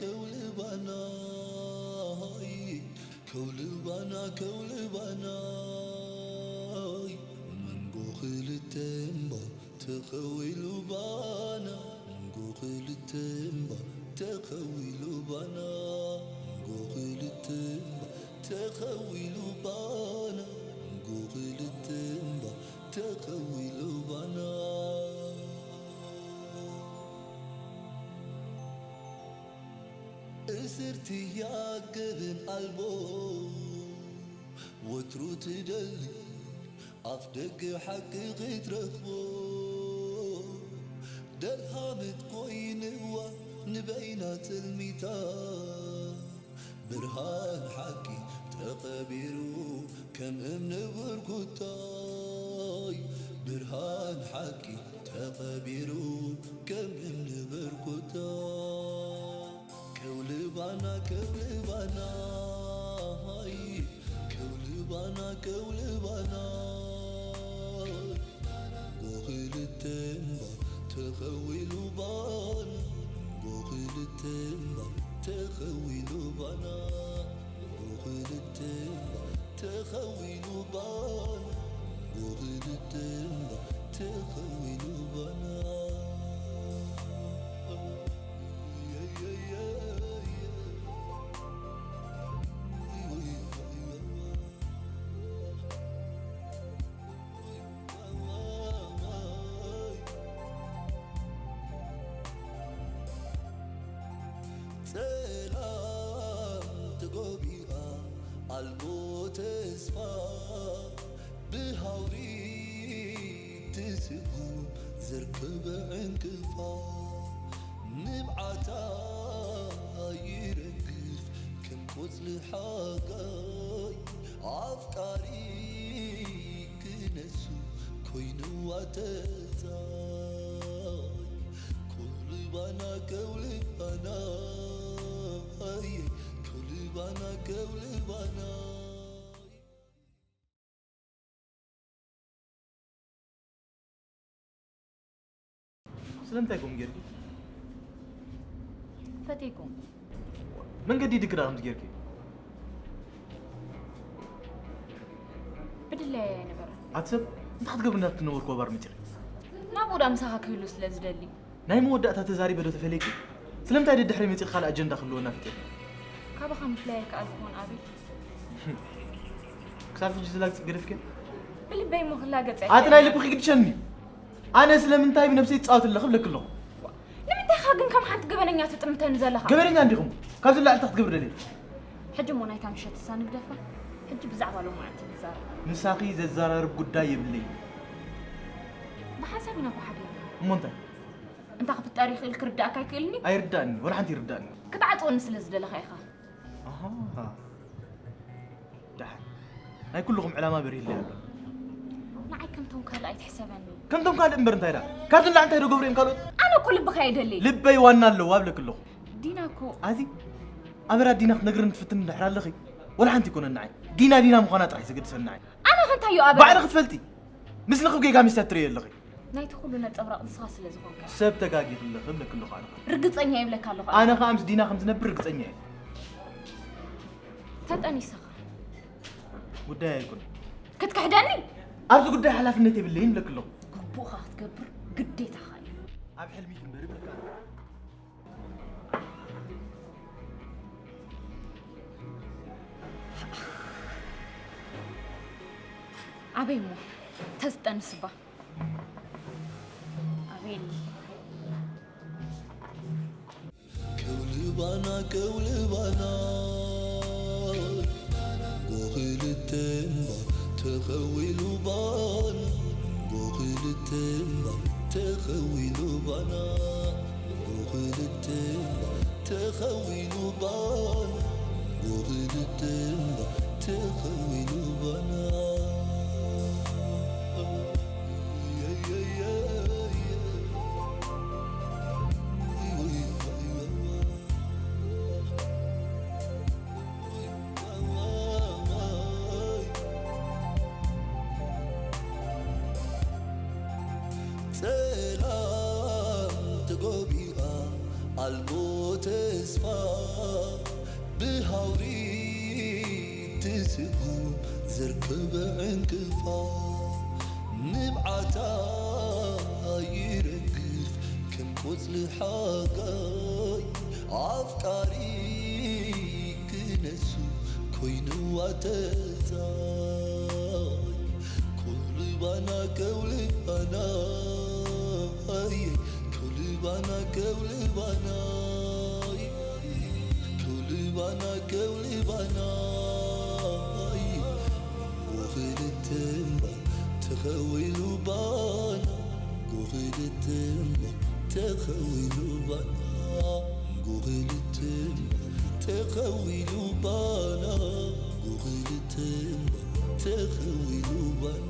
ከውልባናይ ከውልባና ከውልባናይ መንጎ ክልተ እምባ ተኸዊሉ ባና መንጎ ክልተ እምባ ተኸዊሉ ባና መንጎ ክልተ እምባ ተኸዊሉ ባና መንጎ ክልተ እምባ ተኸዊሉ ባና እስርቲ ያገብን ኣልቦ ወትሩ ትደሊ ኣፍ ደገ ሓቂ ክትረኽቦ ደልሃመት ኮይንዋ ንበይና ትልሚታ ብርሃን ሓቂ ተቐቢሩ ከም እምኒ ብርኩታይ ብርሃን ሓቂ ተቐቢሩ ከም እምኒ ብርኩታ ከውልባና ከውልባና ሃይ ከውልባና ከውልባና ጎኽልተ እምባ ተኸዊሉ ባና ጎኽልተ እምባ ተኸዊሉ ባና ጎኽልተ እምባ ተኸዊሉ ባና ጎኽልተ እምባ ተኸዊሉ ባና ጸላም ተጎቢኣ ኣልቦ ተስፋ ብሃውሪ ትስጉም ዘርከበ ዕንቅፋ ንብዓታ ይረግፍ ከም ቆጽሊ ሓጋይ ኣፍቃሪ ክነሱ ኮይንዋ ተጻይ ከውልባና ከውልባና ከውልባና ከውልባና ስለምንታይ ከምኡ ጌርኪ? ፈትየኩም። መንገዲ ድክዳ ከምዚ ጌርኪ? ብድለይ ኣይነበረን። ኣቲ ሰብ እንታይ ክትገብሪ ናብ ትነበርኩ ባር መፂኺ? ናብኡ ዳ ምሳኻ ክህሉ ስለ ዝደሊ። ናይ መወዳእታ ተዛሪበ ዶ ተፈለይኪ? ስለምንታይ ደድሕሪ መፂኺ ካልእ ኣጀንዳ ክህልወና ፈጢርና? ካባኻ ምፍላይ ኣይከኣልኩዎን ኣቤል። ክሳብ ሕጂ ዝላግፂ ገደፍኪ? ብልበይ እሞ ክላገፅ ኣቲ ናይ ልብኺ ግድሸኒ። ኣነ ስለምንታይ ብነብሰይ ይፃወት ኣለኹ ብለኪ ኣለኹ። ንምንታይ ኢኻ ግን ከም ሓንቲ ገበነኛ ትጥምተኒ ዘለኻ? ገበነኛ እንዲኹም ካብዚ ላዕሊ እንታይ ክትገብሪ ደልየ? ሕጂ እሞ ናይታ ምሸት እሳ ንግደፋ። ሕጂ ብዛዕባ ሎማዓንቲ ንዛረብ። ምሳኺ ዘዘራርብ ጉዳይ የብለይ። ብሓንሳብ ኢና እኮ ሓዲርና። እሞ እንታይ? እንታይ ክፍጠር ይኽእል ክርዳእካ ኣይክእልኒ? ኣይርዳእኒ፣ ወላ ሓንቲ ይርዳእኒ። ክትዓጽወኒ ስለ ዝደለኻ ኢኻ። ኣሃ። ደሓን። ናይ ኩልኹም ዕላማ በሪህለይ ኣሎ። ንዓይ ከምቶም ካልእ ኣይትሕሰበኒ። ከምቶም ካልእ እምበር እንታይ ዳ? ካብዚ ንላዕሊ እንታይ ዶ ገብሩ እዮም ካልኦት? ኣነ እኮ ልብኻ ይደሊ። ልበይ ዋና ኣለዋ እብለኪ ኣለኹ። ዲና እኮ ኣዚ ኣበራ ዲና ክትነግርኒ ትፍትን እንድሕር ኣለኺ፣ ወላ ሓንቲ ኣይኮነን ንዓይ። ዲና ዲና ምዃና ጥራሕ እዩ ዘገድሰኒ ንዓይ። ኣነ ከ እንታይ እዩ ኣበራ? ባዕልኺ ትፈልጢ። ምስልኺ ጌጋ ሚስታት ትርእይ ኣለኺ። ናይቲ ኩሉ ነጸብራቕ ንስኻ ስለ ዝኾንካ። ሰብ ተጋጊኺ ኣለኺ እብለኪ ኣለኹ ኣነ ኸኣ። ርግጸኛ ይብለካ ኣለኹ። ኣነ ኸኣ ምስ ዲና ከም ዝነብር ርግጸኛ እየ። ተጠኒስኻ። ጉዳይ ኣይኮነን። ክትክሕደኒ? ኣብዚ ጉዳይ ሓላፍነት የብለይን እብለኪ ኣለኹ። ግቡእኻ ክትገብር ግዴታኻ እዩ። ኣብ ሕልሚ ትንበሪ እብለካ ኣለኹ። ኣበይ እሞ? ተዝጠንስባ። ኣቤል። ከውልባና ከውልባና ጎኽልተ እምባ ተኸዊሉ ባና ጎኽልተ እምባ ተኸዊሉ ባና ጎኽልተ እምባ ተኸዊሉ ባና ጎኽልተ እምባ ተኸዊሉ ባና ጸላም ተጎቢኣ ኣልቦ ተስፋ ብሃውሪ ትስጉም ዘርክብ ዕንቅፋ ንብዓታ ይረግፍ ከም ቆጽሊ ሓጋይ ኣፍቃሪ ክነሱ ኮይኑ ኣተጻይ ኮልባና ከውልባና ኣየ ኮልባና ከውልባና ኣየ ኮልባና ከውልባና ኣየ ክልተ እምባ ተኸዊሉ ባና ክልተ እምባ ተኸዊሉ ባና ክልተ እምባ ተኸዊሉ ባና ክልተ እምባ ተኸዊሉ ባና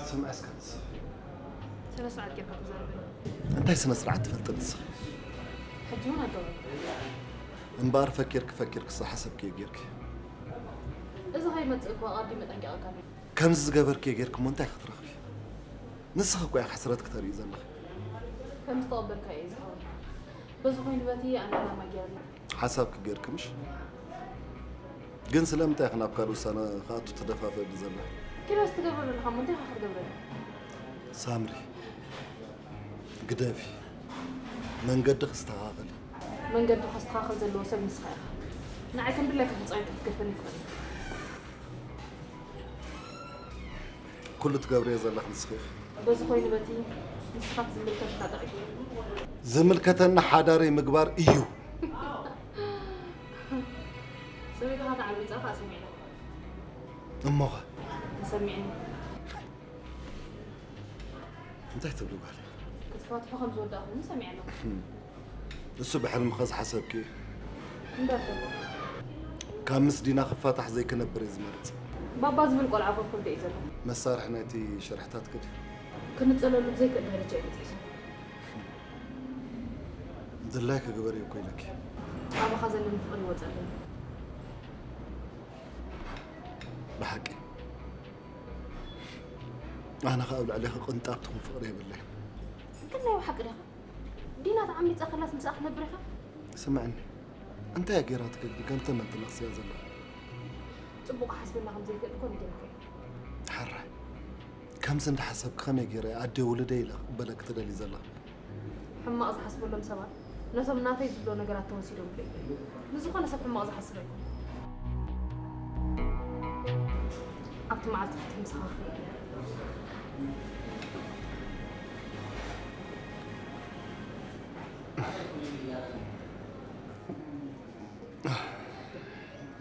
ስምዒ እስከ ንስኺ። ስነ ስርዓት ጌርካ ተዛረበኒ። እንታይ ስነ ስርዓት ትፈልጢ ንስኺ? ሕጂ እውን ኣገባብ። እምበኣር ፈኪርኪ ፈኪርኪ ዝሓሰብክዮ ጌርኪ። እዚ ከይመጽእ እኮ ኣቐዲመ ጠንቂቐካ ነይረ። ከምዚ ዝገበርክዮ ጌርኪ እሞ እንታይ ክትረኽቢ? ንስኺ እኮ ኢኺ ሕስረትኪ ተርእዩ ዘለኺ። ከም ዝተቐበልካዮ እዩ ዝኸውን። በዚ ኮይኑ በቲ ኣነ ዕላማ ጌርኒ። ሓሳብኪ ጌርኪ ምሽ? ግን ስለምንታይ ኢኺ ናብ ካልእ ውሳነ ክኣቱ ትደፋፍእኒ ዘለኺ? ኪሮስ ትገብሮ ዘለኻ እሞ እንታይ ኢኻ ክትገብረኒ? ሳምሪ፣ ግደፊ። መንገዲ ክስተኻኸል እዩ። መንገዲ ከስተኻኸል ዘለዎ ሰብ ንስኻ ኢኻ። ንዓይ ከም ድላይካ ክትጻወት ክትገድፈኒ ኣይትኽእልን። ኩሉ ትገብርዮ ዘለኺ ንስኺ ኢኺ። በዚ ኮይኑ በቲ ንስኻ እቲ ዝምልከተካ ጥራይ። ዝምልከተኒ ሓዳረይ ምግባር እዩ። ሰበይትኻ ተዓሚጻ ከኣ ሰሚዕና። እሞኸ? ተሰሚዕኒ። እንታይ ትብሊ ጓለይ? ክትፋትሑ ከም ዝወዳእኹም ሰሚዐ ኣለኹ። እሱ ብሕልምኸ ዝሓሰብክዮ እዩ። እንዳፈለኹ። ካብ ምስ ዲና ክፋታሕ ዘይክነብር እየ ዝመርጽ። ባባ ዝብል ቆልዓ ኮኮብ ደዩ ዘሎ። መሳርሒ ናይቲ ሽርሕታትኪ ድዩ? ክንጸለሉ ብዘይክእል ደረጃ እዩ በጺሑ። ድላይኪ ግበርዮ እኮ ኢለኪ። ኣባኻ ዘለኒ ፍቕሪ ይወጸለይ። ብሓቂ። ኣነ ኸኣ ኣብ ልዕሌኺ ቅንጣብ ትኹን ፍቕሪ የብለይን። ግን ናይ ብሓቂ ዲኻ? ዲና ተዓሚጻ ከላስ ምስኣ ክትነብር ኢኻ? ስምዕኒ፣ እንታይ እያ ገይራትኪ ግን ከምቲ መን ትነኽስያ ዘለኺ? ጽቡቕ ክሓስበላ ከም ዘይክእል እኮ ነጊረካ እየ። ሕራይ፣ ከምዚ እንዳሓሰብኪ ከመይ ገይረ ኣደ ውልደይ ኢለ ክቕበለኪ ትደልዪ ዘለኺ? ሕማቕ ዝሓስበሎም ሰባት ነቶም ናተይ ዝብሎ ነገራት ተወሲዶምለይ። ንዝኾነ ሰብ ሕማቕ ዝሓስብ ኣይኮንኩን። ኣብቲ መዓልቲ ፍትሒ ምሳኻ ክርኢ እየ።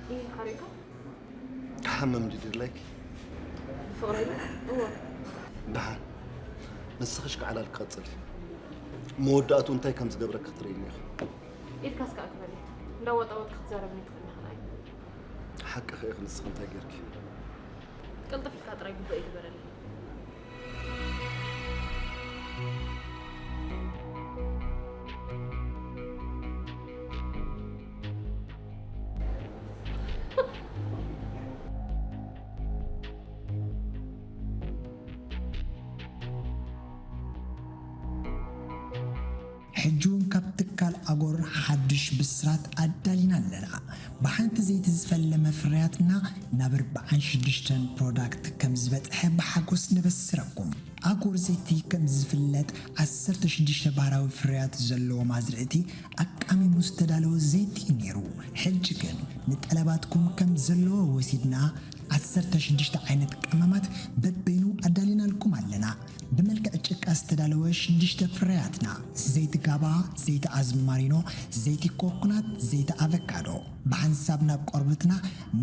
ይህ ሓሪካ? ክሓምም ድዩ ድላይኪ? ብፍቕረይ? እወ። ደሓን። ንስኽሽ ክዓላል ክቐጽል እዩ። መወዳእቱ እንታይ ከም ዝገብረኪ ክትርእይኒ ኢኺ። ኢድካ እስከ ኣክበለይ። እንዳወጣወጥካ ክትዛረብኒ ትኽእል ኢኻ ንዓይ። ሓቅኺ ኢኺ፣ ንስኺ እንታይ ጌርኪ? ቅልጥፍ ኢልካ ጥራይ ግቡእ ይግበረለይ። ሕጂ እውን ካብ ትካል ኣጎር ሓድሽ ብስራት ኣዳሊና ኣለና። ብሓንቲ ዘይቲ ዝፈለመ ፍርያትና ናብ ኣርብዓን ሽዱሽተን ፕሮዳክት ከም ዝበጽሐ ብሓጎስ ነበስረኩም። ኣጎር ዘይቲ ከም ዝፍለጥ ዓሰርተ ሽዱሽተ ባህራዊ ፍርያት ዘለዎም ኣዝርእቲ ኣቃሚሙ ዝተዳለወ ዘይቲ እዩ ነይሩ። ሕጂ ግን ንጠለባትኩም ከም ዘለዎ ወሲድና ዓሰርተ ሽዱሽተ ዓይነት ቀመማት በበይኑ ኣዳሊናልኩም ኣለና። ብመልክዕ ጭቃ ዝተዳለወ ሽዱሽተ ፍርያትና፣ ዘይቲ ጋባ፣ ዘይቲ ኣዝማሪኖ፣ ዘይቲ ኮኮናት፣ ዘይቲ ኣቨካዶ። ብሓንሳብ ናብ ቆርብትና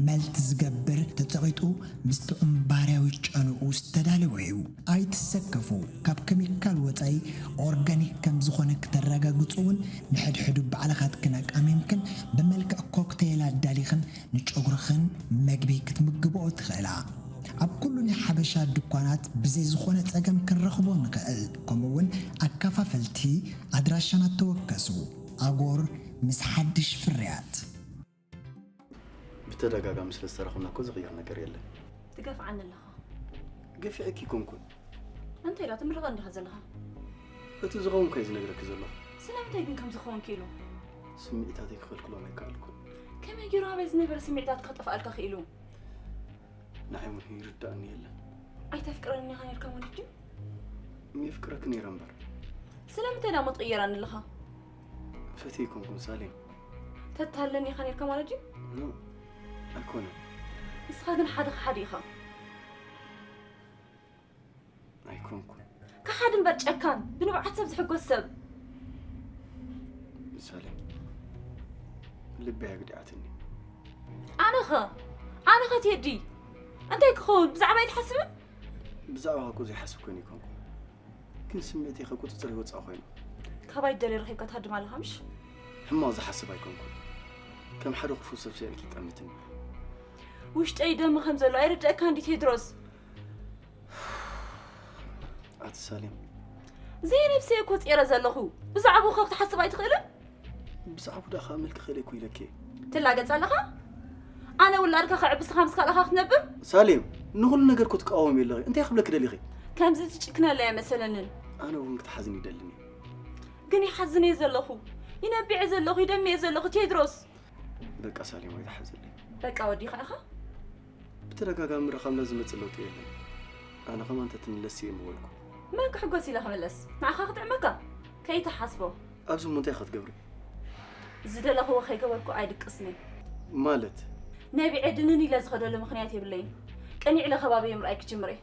መልት ዝገብር ተጸቒጡ ምስ ጥዑም ባህርያዊ ጨንኡ ዝተዳለወ እዩ። ኣይትሰከፉ፣ ካብ ኬሚካል ወጻኢ ኦርጋኒክ ከም ዝኾነ ክተረጋግጹ እውን ንሕድሕዱ ባዕልኻትክን ኣቃሚምክን ብመልክዕ ኮክቴል ኣዳሊኽን ንጨጉርኽን መግቢ ክትምግብኦ ትኽእላ። ኣብ ኩሉ ናይ ሓበሻ ድኳናት ብዘይ ዝኾነ ጸገም ክንረኽቦ ንኽእል። ከምኡ እውን ኣከፋፈልቲ ኣድራሻና ተወከሱ። ኣጎር ምስ ሓድሽ ፍርያት። ብተደጋጋሚ ስለ ዝተረኽብና እኮ ዝቕየር ነገር የለን። ትገፍዓኒ ኣለኻ። ገፊዐኪ ኣይኮንኩን። እንታይ ደኣ ትምርቐኒ ዲኻ ዘለኻ? እቲ ዝኸውን ከ ዝነግረኪ ዘለኹ። ስለምንታይ ግን ከምዚ ክኸውን ክኢሉ? ስምዒታተይ ክኽልክሎም ኣይከኣልኩን። ከመይ ገይሩ ኣበይ ዝነበረ ስምዒታትካ ክጠፍኣልካ ክኢሉ? ንዓይ እውን ይርድኣኒ የለን። ኣይተፍቅረንን ኢኻ ነይርካ ማለት ድዩ? የፍቅረኪ ነይረ እምበር። ስለምንታይ ደኣ እሞ ትቕይረኒ ኣለኻ? ፈትየ ኣይኮንኩን ሳሌም። ተታልለኒ ኢኻ ነይርካ ማለት ድዩ? ኖእ፣ ኣይኮነን። ንስኻ ግን ሓደ ከሓዲ ኢኻ። ኣይኮንኩን። ከሓዲ እምበር ጨካን፣ ብንብዓት ሰብ ዝሕጎስ ሰብ። ሳሌም፣ ልበይ ኣግዲዓትኒ። ኣነኸ ኣነኸ ቴዲ እንታይ ክኸውን ብዛዕባይ ትሓስብን? ብዛዕባኻ እኮ ዘይሓስብ ኮይነ ኣይኮንኩን፣ ግን ስምዒተይ ካብ ቁጽጽረይ ወጻኢ ኮይኑ። ካባይ ትደልዮ ረኺብካ ትሃድም ኣለኻ ምሽ? ሕማቕ ዝሓስብ ኣይኮንኩን፣ ከም ሓደ ክፉእ ሰብ ስዒርኪ ይጠምትኒ። ውሽጠይ ይደሚ ከም ዘሎ ኣይርደኣካን ድዩ ቴድሮስ? ኣቲ ሳሌም። ዘይነብሰይ እኮ ጸይረ ዘለኹ። ብዛዕባኡ ከ ክትሓስብ ኣይትኽእልን? ብዛዕባኡ ደኣ ከኣምነልኪ ክእል እየ እኮ ኢለኪ እየ። ትላገጽ ኣለኻ? ኣነ ውላድካ ከዕቢ ንስኻ ምስ ካልኣኻ ክትነብር? ሳሌም፣ ንኹሉ ነገር እኮ ትቃወሚ ኣለኺ። እንታይ ክብለኪ ደሊኺ? ከምዚ ትጭክነለይ ኣይመሰለንን። ኣነ እውን ክትሓዝኒ ይደልን እየ። ግን ይሓዝን እየ ዘለኹ። ይነብዕ እየ ዘለኹ፣ ይደሚ እየ ዘለኹ ቴድሮስ። በቃ ሳሌም ኣይትሓዝለይ። በቃ ወዲኻ ኢኻ? ብተደጋጋሚ ምርኻብና ዝመጽእ ለውጢ የለን። ኣነ ከማን ተትምለሲ እየ ምበልኩ። መን ክሕጎስ ኢለ ክምለስ? ንዓኻ ክጥዕመካ? ከይትሓስቦ። ኣብዚ እሞ እንታይ ኢኻ ትገብሪ? ዝደለኽዎ ከይገበርኩ ኣይድቅስን እየ። ማለት? ነቢዐ ድንን ኢለ ዝኸደሉ ምኽንያት የብለይን። ቀኒዕ ኢለ ከባቢየ ምርኣይ ክጅምር እየ።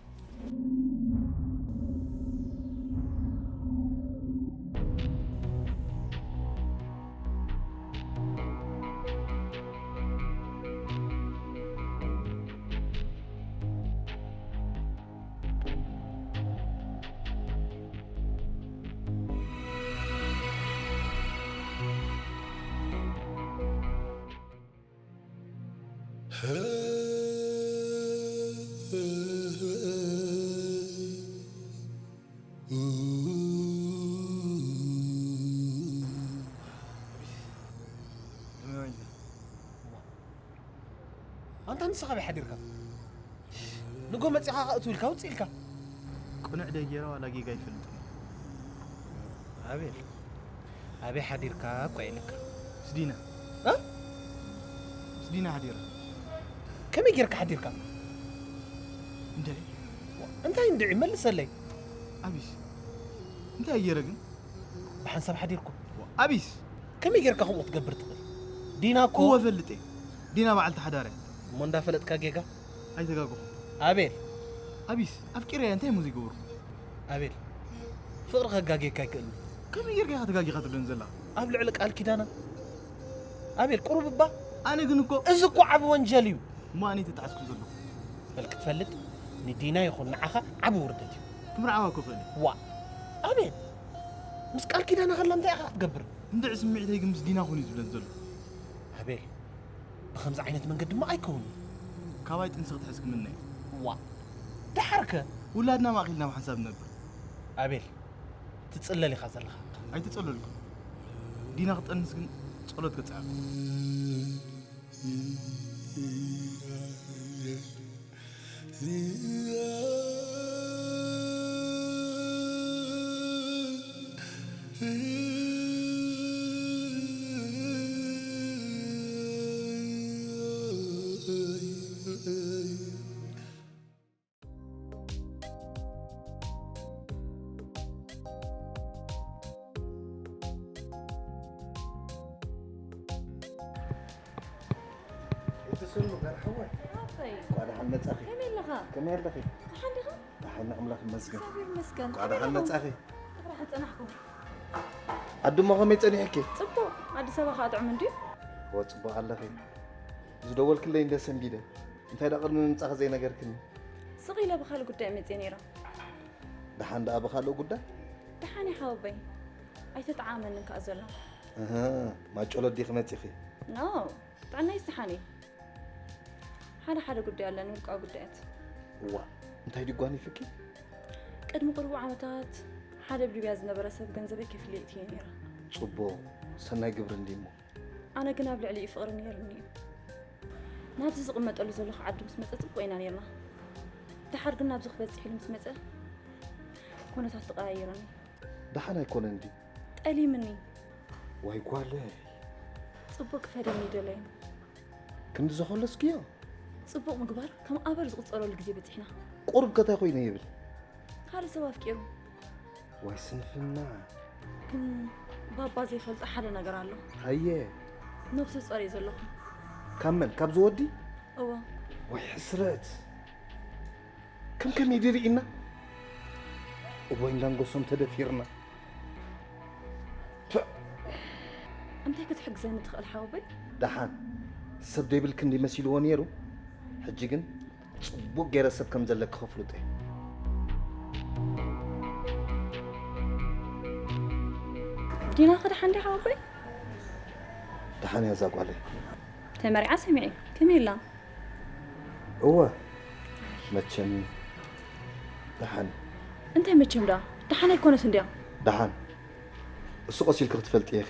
ኣንታ ንስኻ ኣበይ ሓዲርካ? ንጎ መጺኻ ከእቱ ኢልካ ውጽእ ኢልካ። ቅኑዕ ደይ ገይረ ዋላ ጌጋ ይፈልጥ። ኣቤል ኣበይ ሓዲርካ እኳ ኢለካ። ስዲና እ? ስዲና ሓዲረ። ከመይ ጌርካ ሓዲርካ? እንድዒ እንታይ እንድዒ መልሰለይ። ኣቢስ እንታይ ገይረ ግን? ብሓንሳብ ሓዲርኩም። ኣቢስ ከመይ ጌርካ ከምኡ ክትገብር ትኽእል? ዲና እኮ እወ እፈልጥ እየ። ዲና በዓልቲ ሓዳር እያ። እሞ እንዳፈለጥካ ጌጋ? ኣይተጋገኹ። ኣቤል ኣቢስ ኣፍቂረያ እንታይ እሞ ዘይገበርኩ? ኣቤል ፍቕሪ ከጋግየካ ኣይክእልን። ከመይ ጌርካ ኢኻ ተጋጊኻ ትብለኒ ዘለኻ? ኣብ ልዕሊ ቃል ኪዳና ኣቤል ቁሩብ እባ። ኣነ ግን እኮ እዚ እኮ ዓቢ ወንጀል እዩ። እሞ ኣነ ኣይተጣሕስኩን ዘለኹ። በል ክትፈልጥ ንዲና ይኹን ንዓኻ ዓቢ ውርደት እዩ። ክምርዓዋ እኮ እኽእል እየ። ዋእ ኣቤል ምስ ቃል ኪዳና ከላ እንታይ ኢኻ ክትገብር? እንድዒ ስምዒተይ ግን ምስ ዲና ኾን እዩ ዝብለኒ ዘሎ። ኣቤል ብኸምዚ ዓይነት መንገዲ እሞ ኣይከውንን። ካባይ ጥንሲ ክትሕዝ ክምነ እየ። ዋእ ደሓርከ? ውላድና ማእኺልና ብሓንሳብ ንነብር። ኣቤል ትጽለል ኢኻ ዘለኻ። ኣይተጸለልኩን። ዲና ክትጠንስ ግን ጸሎት ገጽ እያ። እቲ ስሙ ጋር ሓወይ ኣፈይ እንኳዕ ደሓን መጻኺ። ከመይ ኣለኻ? ከመይ ኣለኺ? ደሓን ዲኻ? ደሓን ኣምላኽ ይመስገን። እግዚኣብሔር ይመስገን። እንኳዕ ደሓን መጻኺ። ክብራ ከጸናሕኩ። ዓዲ እሞ ከመይ ጸኒሕኪ? ጽቡቕ። ኣዲስ ኣበባ ከኣ ጥዑም እንድዩ? ወ ጽቡቕ ኣለኺ። ዝደወልክለይ እንደ ሰንቢደ። እንታይ ደኣ ቅድሚ ምምጻእኺ ዘይነገርክኒ? ስቕ ኢለ ብኻልእ ጉዳይ መጽየ ነይረ። ደሓን ደኣ ብኻልእ ጉዳይ? ደሓን እየ ሓወቦይ። ኣይተጠዓመንን ከኣ ዘሎ። እህ፣ ማጨሎ ዲኺ መጺኺ? ኖ፣ ጥዕናይ ደሓን እዩ። ሓደ ሓደ ጉዳይ ኣለኒ፣ ውልቃዊ ጉዳያት። እዋ፣ እንታይ ድዩ ጓኒፍኪ? ቅድሚ ቁሩብ ዓመታት ሓደ ኣብ ሊብያ ዝነበረ ሰብ ገንዘበይ ከፊለ እትየ ነይረ። ጽቡቕ፣ ሰናይ ግብሪ እንዲሞ። ኣነ ግን ኣብ ልዕሊኡ ፍቕሪ ነይሩኒ እዩ። ናብዚ ዝቕመጠሉ ዘለኹ ዓዲ ምስ መጸ ጽቡቕ ኢና ነይርና። ደሓር ግን ናብዚ ክበጽሕ ኢሉ ምስ መጸ ኩነታት ተቐያይሩኒ። ደሓን ኣይኮነን ድዩ? ጠሊምኒ። ዋይ ጓለይ። ጽቡቕ ክፈደኒ ይደለይን። ክንዲ ዘኸለስክዮ? ጽቡቕ ምግባር ከም ኣበር ዝቕጸረሉ ግዜ በጺሕና። ቁሩብ ከታይ ኮይነ ይብል? ካልእ ሰብ ኣፍቂሩ። ዋይ ስንፍና። ግን ባባ ዘይፈልጦ ሓደ ነገር ኣሎ። ሃየ። ነብሱ ጸርየ ዘለኹ። ካብ መን? ካብ ዝወዲ? እወ። ዋይ ሕስረት። ከም ከመይ ድርኢና? እዋይ እንዳንጎሶም ተደፊርና። ፕእ። እንታይ ክትሕግዘኒ ትኽእል ሓወቦይ? ደሓን ሰብ ዘይብልኪ እንዲ መሲልዎ ነይሩ። ሕጂ ግን ጽቡቕ ገይረ ሰብ ከም ዘለኪ ከፍልጦ እየ። ዲናኸ ደሓን ድያ ሓወቦይ? ደሓን እያ እዛ ጓለይ። ተመሪዓ ሰሚዐ። ከመይ ኢላ? እወ፣ መቸም ደሓን። እንታይ መቸም ደኣ? ደሓን ኣይኮነትን ድያ? ደሓን። እሱ ቀስ ኢልኪ ክትፈልጥዮ ኢኺ።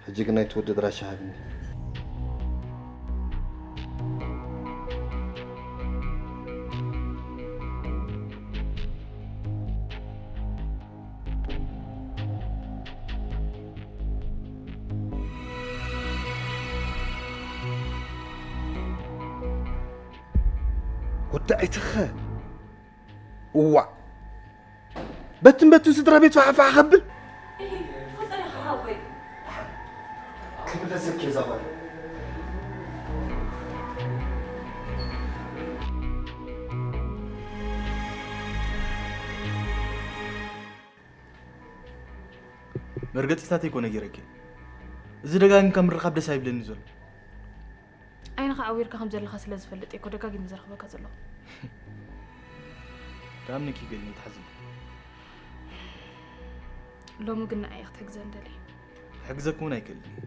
ሕጂ ግን ናይቲ ወዲ ኣድራሻ ሃብኒ። ወዲ ኣይትኸ። እዋእ። በትን በትን ስድራ ቤት ፋሕፋሕ ከብል። ክብለሰኪ እዛ ጓል። መርገጺታተይ እኮ ነጊረኪ። እዚ ደጋጊምካ ምርኻብ ደስ ኣይብለኒ ዘሎ። ዓይንኻ ዓዊርካ ከም ዘለኻ ስለ ዝፈልጥ እየ እኮ ደጋጊመ ዘርኽበካ ዘለኹ። ክኣምነኪ ይክእልኒ፣ ይትሓዝኒ። ሎሚ ግን ንዓይ ክትሕግዘኒ ደልየ። ክሕግዘኪ እውን ኣይክእልን እየ።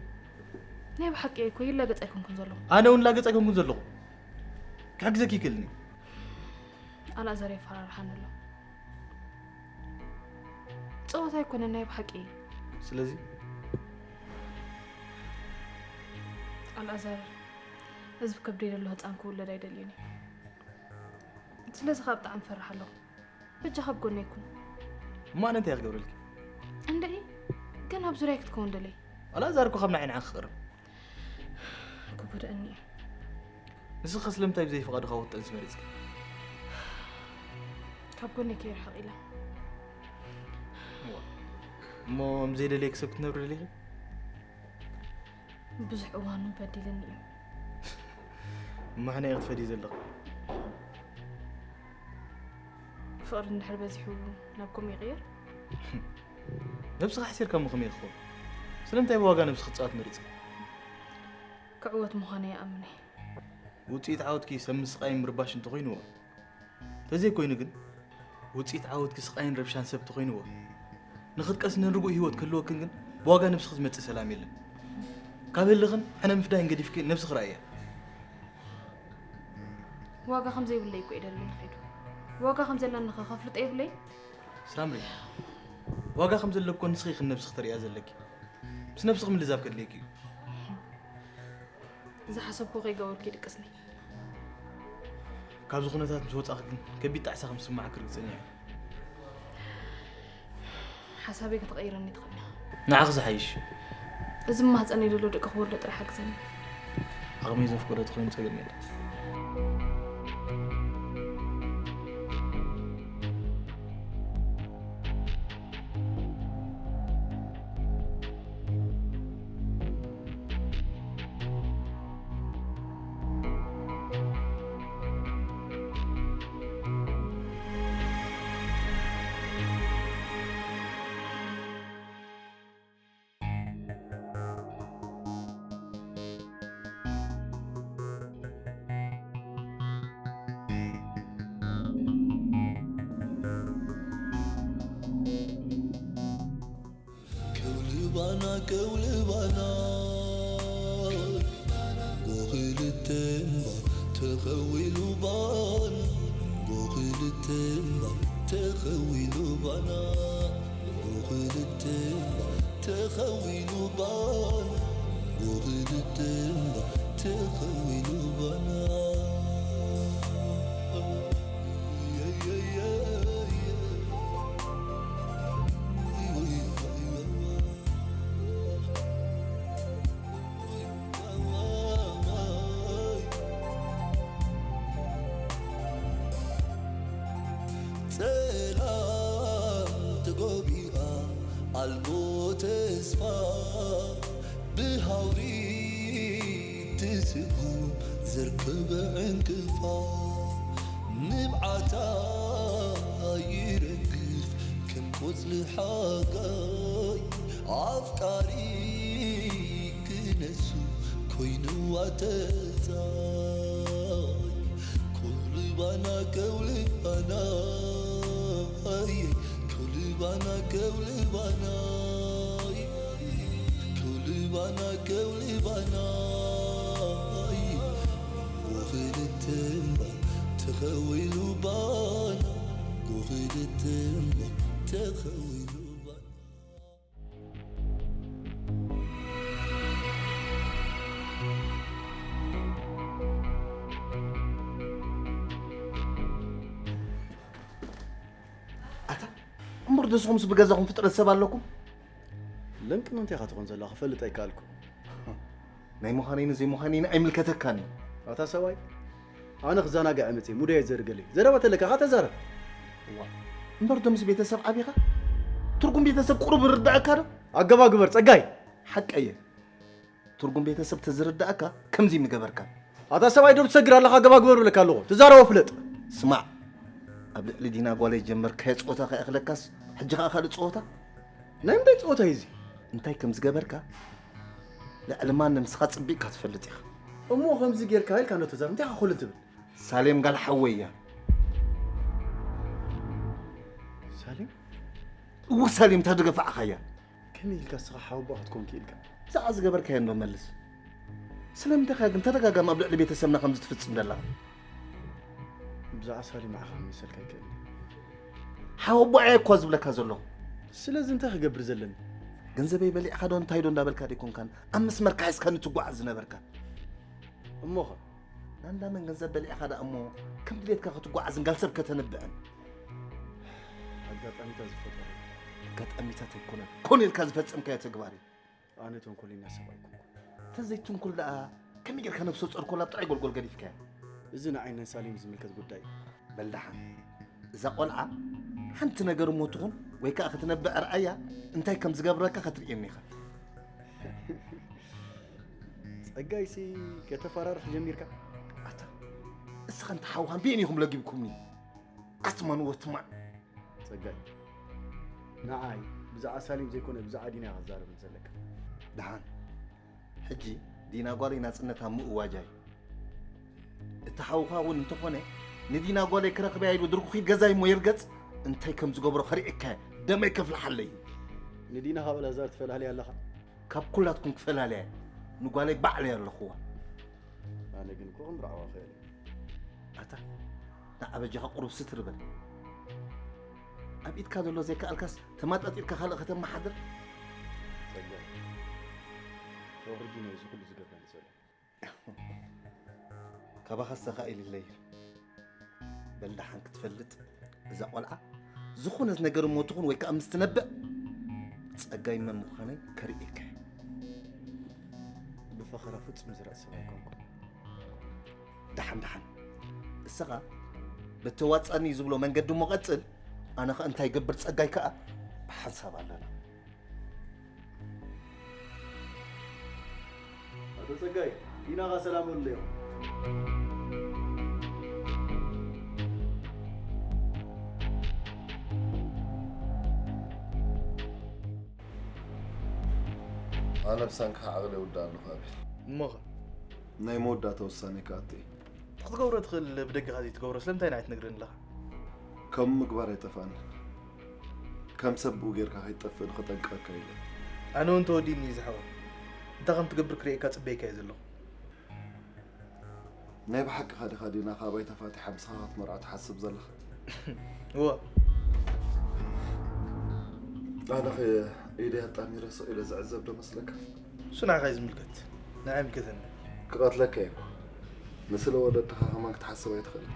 ናይ ብሓቂ እየ እኮ ይላገጽ ኣይኮንኩን ዘለኹ። ኣነ እውን ላገጽ ኣይኮንኩን ዘለኹ። ክሕግዘኪ ይክእልኒ። ኣልኣዛር የፈራርሓኒ ኣሎ። ጸወታ ኣይኮነን፣ ናይ ብሓቂ እዩ። ስለዚ? ኣልኣዛር፣ እዚ ብከብደይ ዘሎ ህጻን ክውለድ ኣይደልዮን እየ። ስለዚ ከኣ ብጣዕሚ እፈርሕ ኣለኹ። በጃኻ ኣብ ጎነይ ኩን። እሞ ኣነ እንታይ ክገብረልኪ? እንድዒ፣ ግን ኣብ ዙርያይ ክትከውን ደለይ። ኣልኣዛር እኮ ካብ ንዓይ ንዓኺ ክቐርብ። ክጎድኣኒ እዩ። ንስኺ ከ ስለምንታይ ብዘይ ፍቓዱ ካብ ወጠንሲ መሪጽኪ? ካብ ጎነይ ከይርሕቕ ኢለ። እዋ። እሞ ምስ ዘይደልየኪ ሰብ ክትነብሪ ደሊኺ? ብዙሕ እዋን እውን በዲልኒ እዩ። እሞ ሕነ ኢኺ ትፈድዪ ዘለኺ? ፍቕሪ እንድሕር በዚሑ ናብ ከምኡ ይቕየር? ነብስኻ ኣሕሲርካ እሞ ከመይ ክኸውን? ስለምንታይ ብዋጋ ነብስኺ ክትጻወት መሪጽኪ? ክዕወት ምዃነይ ይኣምን እየ። ውጽኢት ዓወትኪ ሰብ ምስቓይ ምርባሽ እንተኾይንዎ፣ ተዘይኮይኑ ግን ውጽኢት ዓወትኪ ስቓይን ረብሻን ሰብ እንተኾይንዎ፣ ንኽትቀስንን ርጉእ ህይወት ክህልወክን ግን ብዋጋ ነብስኺ ዝመጽእ ሰላም የለን። ካብ ህልኽን ሕነ ምፍዳይን ገዲፍኪ ነብስኺ ርኣያ። ዋጋ ከም ዘይብለይ እኮ እዩ ደልኒ ከይዱ። ዋጋ ከም ዘለኒ ከ ከፍልጦ የብለይ? ሳምሪ፣ ዋጋ ከም ዘለዎ እኮ ንስኺ ኢኺ ንነብስኺ ተርእያ ዘለኪ። ምስ ነብስኺ ምልዛብ ከድልየኪ እዩ። ዝሓሰብኩ ከይገበርኩ ይድቅስኒ። ካብዚ ኩነታት ምስ ወጻኺ ግን ከቢድ ጣዕሳ ከም ዝስምዓኪ ርግጸኛ እየ። ሓሳበይ ክትቐይረኒ ትኽእል ኢኻ። ንዓኺ ዝሓይሽ። እዚ ማህጸነይ ዘሎ ደቂ ክወልዶ ጥራሕ ሓግዘኒ። ዓቕመይ ዘፍቅዶ ተኾይኑ ጸገም የለን። ከውልባና ጎኽልተምባ ተኸዊሉ ባን ጎኽልተምባ ተኸዊሉ ባና ጎኽልተምባ ተኸዊሉ ባን ጎኽልተምባ ተኸዊሉ ባና ጸላም ተጎቢኣ ኣልቦ ተስፋ ብሃውሪ ትስጉ ዘርከበ ዕንቅፋ ንብዓታ ይረግፍ ከም ቆጽሊ ሓጋይ ኣፍቃሪ ክነሱ ኮይንዋ ተጻይ ኮልባና ከውልባና ከውልባና ከውልባና ከውልባና ከውልባና ጎኽልተምባ ተኸዊሉ ባና ጎኽልተምባ ተኸዊሉ ባና ኣታ እምበር ደስኹምስ ብገዛኹም ፍጥረት ሰብ ኣለኩም? ለንቅን እንታይ ኢኻ ትኾን ዘለኻ ክፈልጥ ኣይከኣልኩ። ናይ ምዃነይን ዘይምዃነይን ኣይምልከተካን እዩ። ኣታ ሰብኣይ ኣነ ክዘናጋዕ መፅእ ሙዳይ ዘርገለይ ዘረባ ተለካ ካ ተዛረብ። እዋ እምበር ዶ ምስ ቤተሰብ ዓቢኻ? ትርጉም ቤተሰብ ቁሩብ ይርዳእካ ዶ? ኣገባ ግበር ጸጋይ። ሓቀየ ትርጉም ቤተሰብ ተዝርዳእካ ከምዚ ምገበርካ። ኣታ ሰብኣይ ዶ ትሰግር ኣለኻ ኣገባ ግበር ብለካ ኣለኹ ትዛረቦ ፍለጥ። ስማዕ ኣብ ልዕሊ ዲና ጓለይ ጀመርካዮ ፀወታ ከይኣኽለካስ ሕጂ ኸዓ ካልእ ፀወታ? ናይ ምንታይ ፀወታ እዩ እዚ? እንታይ ከም ዝገበርካ ልዕሊ ማንም ንስኻ ፅቢቕካ ትፈልጥ ኢኻ። እሞ ከምዚ ጌርካ ኢልካ ዶ ተዛር እንታይ ኢኻ ኮለል ትብል? ሳሌም ጋል ሓወይ እያ። ሳሌም? እወ ሳሌም እታ ዝገፋዕኻያ። ከመይ ኢልካ ንስኻ ሓወቦኣ ክትኮን ክኢልካ? ብዛዕባ ዝገበርካዮ እንዶ መልስ። ስለምንታይ ኢኻ ግን ተደጋጋሚ ኣብ ልዕሊ ቤተሰብና ከምዚ ትፍጽም ዘለኻ? ብዛዕባ ሳሌም ንዓኻ ክምልሰልካ ኣይክእልን እየ። ሓወቦኣ እየ እኳ ዝብለካ ዘለኹ። ስለዚ እንታይ ክገብር ዘለኒ? ገንዘበይ በሊዕኻ ዶ እንታይ ዶ እንዳበልካ ደይኮንካን ኣብ መስመርካ ሒዝካኒ ትጓዓዝ ዝነበርካ? እሞኸ? ናንዳ መን ገንዘብ በሊዕኻ ደኣ እሞ ከም ድሌትካ ክትጓዓዝን ጋል ሰብ ከተንብዕን? ኣጋጣሚታት ዝፈጠሩ። ኣጋጣሚታት ኣይኮነን፣ ኮነ ኢልካ ዝፈጸምካዮ ተግባር እዩ። ኣነ ተንኮለኛ ሰብ ኣይኮንኩን። ተዘይትንኩል ደኣ ከመይ ጌርካ ነብሰ ጾር ኮላ ኣብ ጥራይ ጎልጎል ገዲፍካያ? እዚ ንዓይ ነን ሳሌም ዝምልከት ጉዳይ እዩ። በል ደሓን፣ እዛ ቆልዓ ሓንቲ ነገር እሞ ትኹን ወይ ከኣ ክትነብዕ ርኣያ እንታይ ከም ዝገብረካ ክትርእየኒ ኢኻ። ጸጋይሲ ከተፈራርሕ ጀሚርካ? ኣታ እስኻ እንተ ሓውኻን ብየን ኢኹም ለጊብኩምኒ? ኣትማን ወትማን። ጸጋይ፣ ንዓይ ብዛዕባ ሳሌም ዘይኮነ ብዛዕባ ዲና ኢኻ ክትዛረበኒ ዘለካ። ደሓን፣ ሕጂ ዲና ጓለይ ናጽነታ ምእዋጃ እዩ። እቲ ሓውኻ እውን እንተኾነ ንዲና ጓለይ ክረኽበያ ኢሉ ድርኩኺ ገዛይ እሞ ይርገጽ፣ እንታይ ከም ዝገብሮ ከርእየካ እየ። ደመይ ከፍልሓለይ እዩ። ንዲና ካብ ኣልኣዛር ትፈላልያ ኣለኻ? ካብ ኩላትኩም ክፈላልያ እየ። ንጓለይ ባዕለይ ኣለኹዋ። ኣነ ግን እኮ ክምርዓዋ እኽእል እየ። ኣታ ንዓ በጃኻ ቁሩብ ስትር በል። ኣብ ኢድካ ዘሎ ዘይከኣልካስ ተማጣጢርካ ካልእ ከተመሓድር። ጸጋይ፣ ፍቕሪ ዲና እዩ እዚ ኩሉ ዝገብረኒ ዘሎ። ካባኻስ ተኻኢሉለይ እዩ። በል ደሓን ክትፈልጥ እዛ ቆልዓ ዝኾነት ነገር እሞ ትኹን ወይ ከኣ ምስ ትነብዕ ጸጋይ መን ምዃነይ ከርእየካ እየ። ብፈኸራ ፍጹም ዝረእ ሰብ ኣይኮንኩን። ደሓን ደሓን እስኻ በተዋጻኒ ዝብሎ መንገዲ እሞ ቀጽል። ኣነ ኸ እንታይ ገብር ጸጋይ ከኣ ብሓንሳብ ኣለና። ኣቶ ጸጋይ ዲናኻ ሰላም በሉለዮም። ኣነ ብሳንካ ዓቕለ ይውዳእ ኣለኹ ኣቤል። እሞኸ? ናይ መወዳእታ ውሳኔ ክኣቱ እየ። ክትገብሮ ትኽእል ብደገኻ ዘይትገብሮ ስለምንታይ ንዓይ ትነግረኒ ኣለኻ? ከምኡ ምግባር ኣይጠፍኣንን። ከም ሰብ ብኡ ጌርካ ከይትጠፍእ ንኸጠንቅቐካ ኢለ። ኣነ እውን ተወዲእኒ እዩ ዝሓወይ። እንታይ ከም ትገብር ክርእየካ ጽበየካ እየ ዘለኹ። ናይ ብሓቅኻ ዲኻ ዲና ካባይ ተፋቲሓ ምሳኻ ክትመርዖ ትሓስብ ዘለኻ? እወ። ኣነ ኸ ኢደይ ኣጣሚረ ስቕ ኢለ ዝዕዘብ ዶ መስለካ? እሱ ንዓኻ እዩ ዝምልከት። ንዓይ ይምልከተኒ። ክቐትለካ እየ እኮ። ንስለ ወለድኻ ከማን ክትሓስብ ኣይትኽእልን።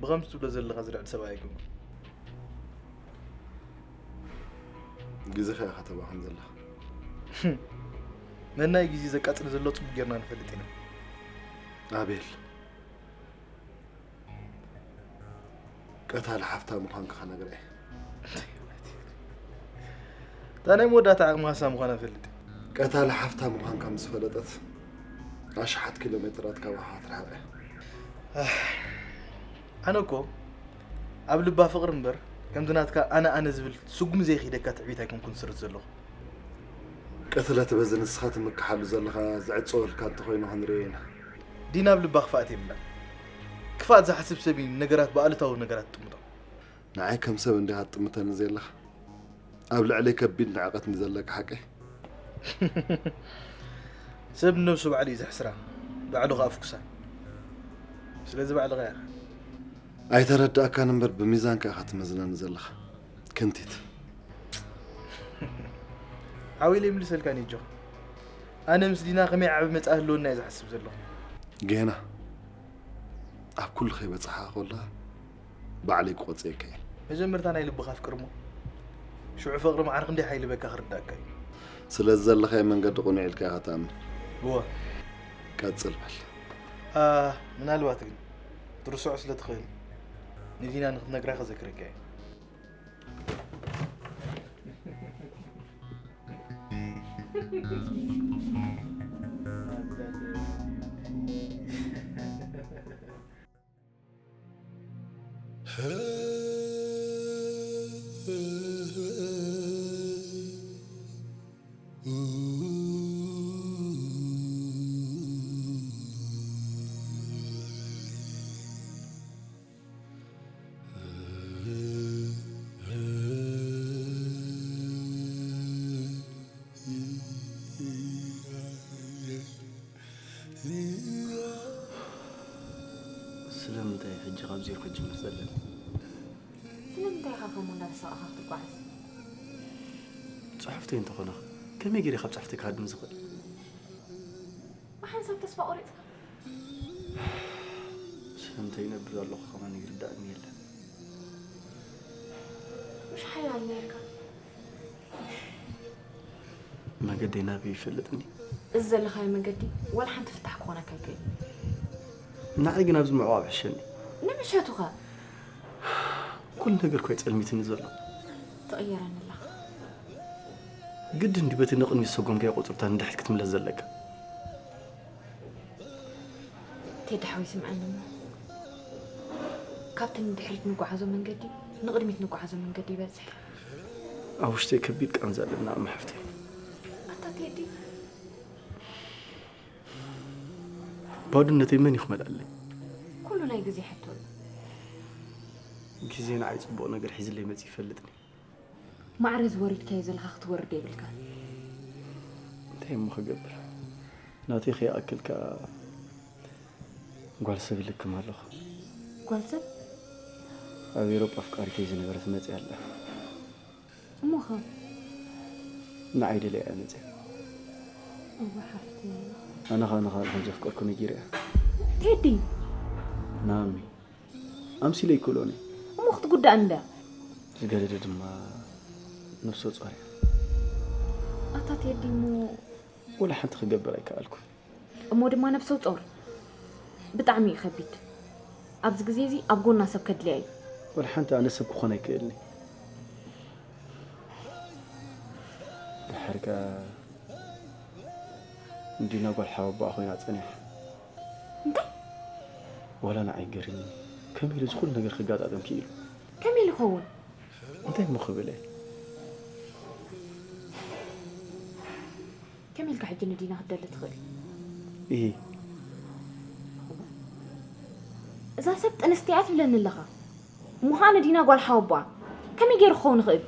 ብኸምዚ ትብሎ ዘለኻ ዝርዕድ ሰብኣይ ኣይኮንኩን። ግዜኻ ኢኻ ተባኽን ዘለኻ። ነናይ ግዜ ዘቃጽል ዘሎ ጽቡቕ ጌርና ንፈልጥ ኢና። ኣቤል፣ ቀታሊ ሓፍታ ምዃንካ ክነግራ እየ። እታ ናይ መወዳእታ ዓቕሚ ሃሳ ምዃና እፈልጥ። ቀታሊ ሓፍታ ምዃንካ ምስ ፈለጠት ኣሽሓት ኪሎ ሜትራት ካባኻ ክትርሕቕ እያ። ኣነ እኮ ኣብ ልባ ፍቕሪ እምበር ከምቲ ናትካ ኣነ ኣነ ዝብል ስጉሚ ዘይኺደካ ትዕቢት ኣይኮንኩን ዝስርት ዘለኹ። ቅትለት በዚ ንስኻ ትምክሓሉ ዘለኻ ዝዕጸወልካ እንተኾይኑ ክንርእዮ ኢና። ዲና ኣብ ልባ ክፍኣት የብላን። ክፍኣት ዝሓስብ ሰብ እዩ ንነገራት ብኣሉታዊ ነገራት ትጥምቶ። ንዓይ ከም ሰብ እንዲኻ ትጥምተኒ ዘለኻ። ኣብ ልዕለይ ከቢድ ንዕቐት ንዘለካ ሓቀይ። ሰብ ንነብሱ ባዕሉ እዩ ዘሕስራ፣ ባዕሉ ኸኣ ፍኩሳ። ስለዚ ባዕልኻ ኢኻ። ኣይተረዳእካን እምበር ብሚዛንካ ኢኻ ትመዝነኒ ዘለኻ። ክንቲት። ሓው ኢለ ይምልሰልካ ኒጆ። ኣነ ምስ ዲና ከመይ ዓቢ መጻኢ ህልወና እየ ዝሓስብ ዘለኹ። ጌና ኣብ ኩሉ ከይበጻሓ ከላ ባዕለይ ክቆጽየካ እየ። መጀመርታ ናይ ልብኻ ኣፍቅር እሞ ሽዑ ፍቕሪ መዓር ክንደይ ሓይሊ በካ ክርዳእካ እዩ። ስለዚ ዘለኻዮ መንገዲ ቅኑዕ ኢልካ ኢኻ ትኣምን። እወ። ቀጽል በል። ኣ፣ ምናልባት ግን ትርስዖ ስለ ትኽእል ንዲና ንክትነግራ ከዘክረካ እየ። ስለምንታይ ሕጂ ካብ ዜሮ ክጅምር ዘለኒ? ስለምንታይ ኢኻ ከምኡ እንዳተሳቐኻ ክትጓዓዝ? ጽሑፍተይ እንተኾነ ከመይ ገይረ ካብ ጽሑፍተይ ክሃድም ዝኽእል? ብሓንሳብ ተስፋ ቆሪጽካ? ስለምንታይ ይነብር ኣለኹ ከማን ይርዳእኒ የለን። ምሽ ሓያል ነርካ። መገደይ ናበይ ይፈልጥኒ? እዚ ዘለኻዮ መገዲ ዋላ ሓንቲ ፍታሕ ክኾነካ ኣይክእል። ንዓይ ግን ኣብዚ ምዕዋብ ሕሸኒ። ንምሸቱኸ? ኩሉ ነገር ኮይ ጸልሚትኒ ዘሎ። ትቕየረኒ ኣለኻ። ግድን ድዩ በቲ ንቕድሚት ዝሰጎምካዮ ቁጽርታት ንድሕሪት ክትምለስ ዘለካ? ቴዲ ሓወይ ስምዓኒ እሞ፣ ካብቲ ንድሕሪት ንጓዓዞ መንገዲ ንቕድሚት ንጓዓዞ መንገዲ ይበዝሕ። ኣብ ውሽጠይ ከቢድ ቃንዛ ኣለና እሞ ሓፍተይ። ኣታ ቴዲ። ባዶነተይ መን እዩ ክመልኣለይ? ኩሉ ናይ ግዜ ሕቶ እዩ። ግዜ ንዓይ ጽቡቕ ነገር ሒዝለይ መጺኡ ይፈልጥን እዩ። ማዕረ እዚ ወሪድካዮ ዘለኻ ክትወርድ የብልካን። እንታይ እሞ ክገብር? ናተይ ከይኣክል ከኣ ጓል ሰብ ይልክም ኣለኹ። ጓል ሰብ? ኣብ ኤውሮጳ ኣፍቃሪተይ ዝነበረት መጺኣ ኣላ። እሞኸ? ንዓይ ደልያ እያ መጺኣ። እወ ሓፍተይ። ኣነ ኸኣ ንኻልእ ከም ዘፍቀርኩ ነጊረያ። ቴዲ! ናሚ፣ ኣምሲለ ኣይክእሎን እየ። እሞ ክትጉዳእኒ ድያ? ዝገደደ ድማ ነብሰ ጾር እያ። ኣታ ቴዲ እሞ ወላ ሓንቲ ክገብር ኣይከኣልኩን። እሞ ድማ ነብሰ ጾር ብጣዕሚ እዩ ከቢድ። ኣብዚ ግዜ እዚ ኣብ ጎና ሰብ ከድልያ እዩ። ወላ ሓንቲ ኣነ ሰብ ክኾን ኣይክእልን እየ። ድሓር ከኣ እንዲና ጓል ሓወቦኣ ኮይና ጸኒሓ። እንታይ? ዋላ ንዓይ ገሪሙኒ። ከመይ ኢሉ እዚ ኩሉ ነገር ከጋጣጥም ክኢሉ? ከመይ ኢሉ ይኸውን? እንታይ እሞ ክብል እየ? ከመይ ኢልካ ሕጂ ንዲና ክትደሊ ትኽእል? ኢሂ። እዛ ሰብ ጥንስቲ እያ ትብለኒ ኣለኻ። እሞ ኸኣ ንዲና ጓል ሓወቦኣ ከመይ ገይሩ ክኸውን ይኽእል?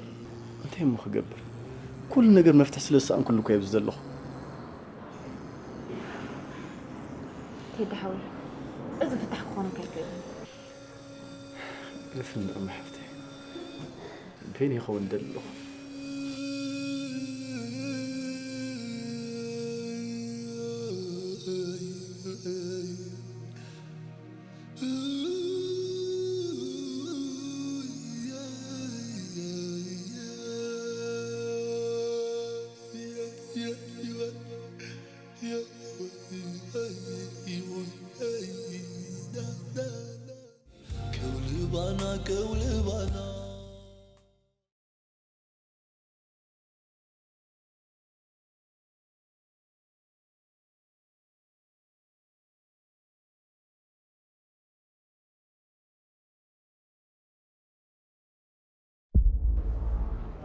እሞ ክገብር? ኩሉ ነገር መፍትሒ ስለ ዝሰኣንኩሉ እኮ እየ ኣብዚ ዘለኹ። ቴዲ ሓወይ፣ እዚ ፍታሕ ክኾነካ ኣይክእልን። ግደፍኒ እሞ ሓፍተይ፣ በይነይ ክኸውን እደሊ ኣለኹ።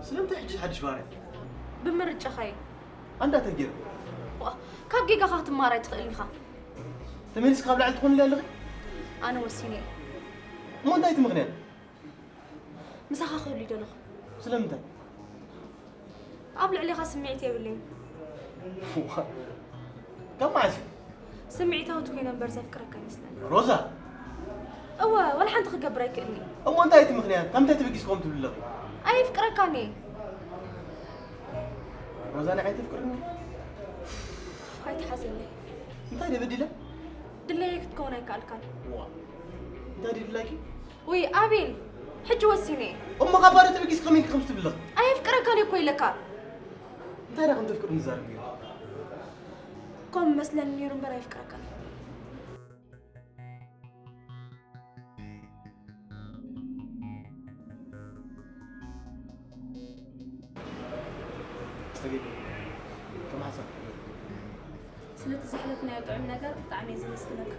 ስለምንታይ ሕጂ ሓድሽ ባህርያት? ብምርጫኻ እዩ። ኣንዳ ተጌር ዋ፣ ካብ ጌጋኻ ክትማር ኣይትኽእልን ኢኻ። ተመሊስካ ኣብ ላዕሊ ትኾንሊ ኣለኺ? ኣነ ወሲነ እየ። እሞ እንታይ እቲ ምኽንያት? ምሳኻ ክህሉ ይደለኹ። ስለምንታይ? ኣብ ልዕሊኻ ስምዒት የብለይን። ካብ መዓስ እዩ? ስምዒታዊ ትኮይነ እምበር ዘፍቅረካ ይመስለኒ። ሮዛ! እወ፣ ወላ ሓንቲ ክገብር ኣይክእልኒ። እሞ እንታይ እቲ ምኽንያት? ካብ ምንታይ ተበጊስ ከምኡ ትብሊ ኣለኺ? ኣየፍቅረካን እየ። ሮዛ ንዓይ ተፍቅርኒ? ኣይትሓዘለይ። እንታይ ደበዲለ? ድለየ ክትከውን ኣይከኣልካን። ዋ፣ እንታይ ድላኪ? ውይ ኣቤል፣ ሕጂ ወሲነ እየ። እሞ ካብ ባዶ ተበጊስ ከመይ ኢልኪ ከምዚ ትብሊ ኣለኺ? ኣየፍቅረካን እየ እኮ ኢለካ። እንታይ ደኣ ከም ተፍቅርኒ ዝዛረብ ነይሩ? ከምኡ መስለኒ ነይሩ እምበር ኣየፍቅረካን እየ። ጸገይ፣ ከም ሓሳብ ስለቲ ዘሕለፍናዮ ጥዑም ነገር ብጣዕሚ እየ ዘመስግነካ።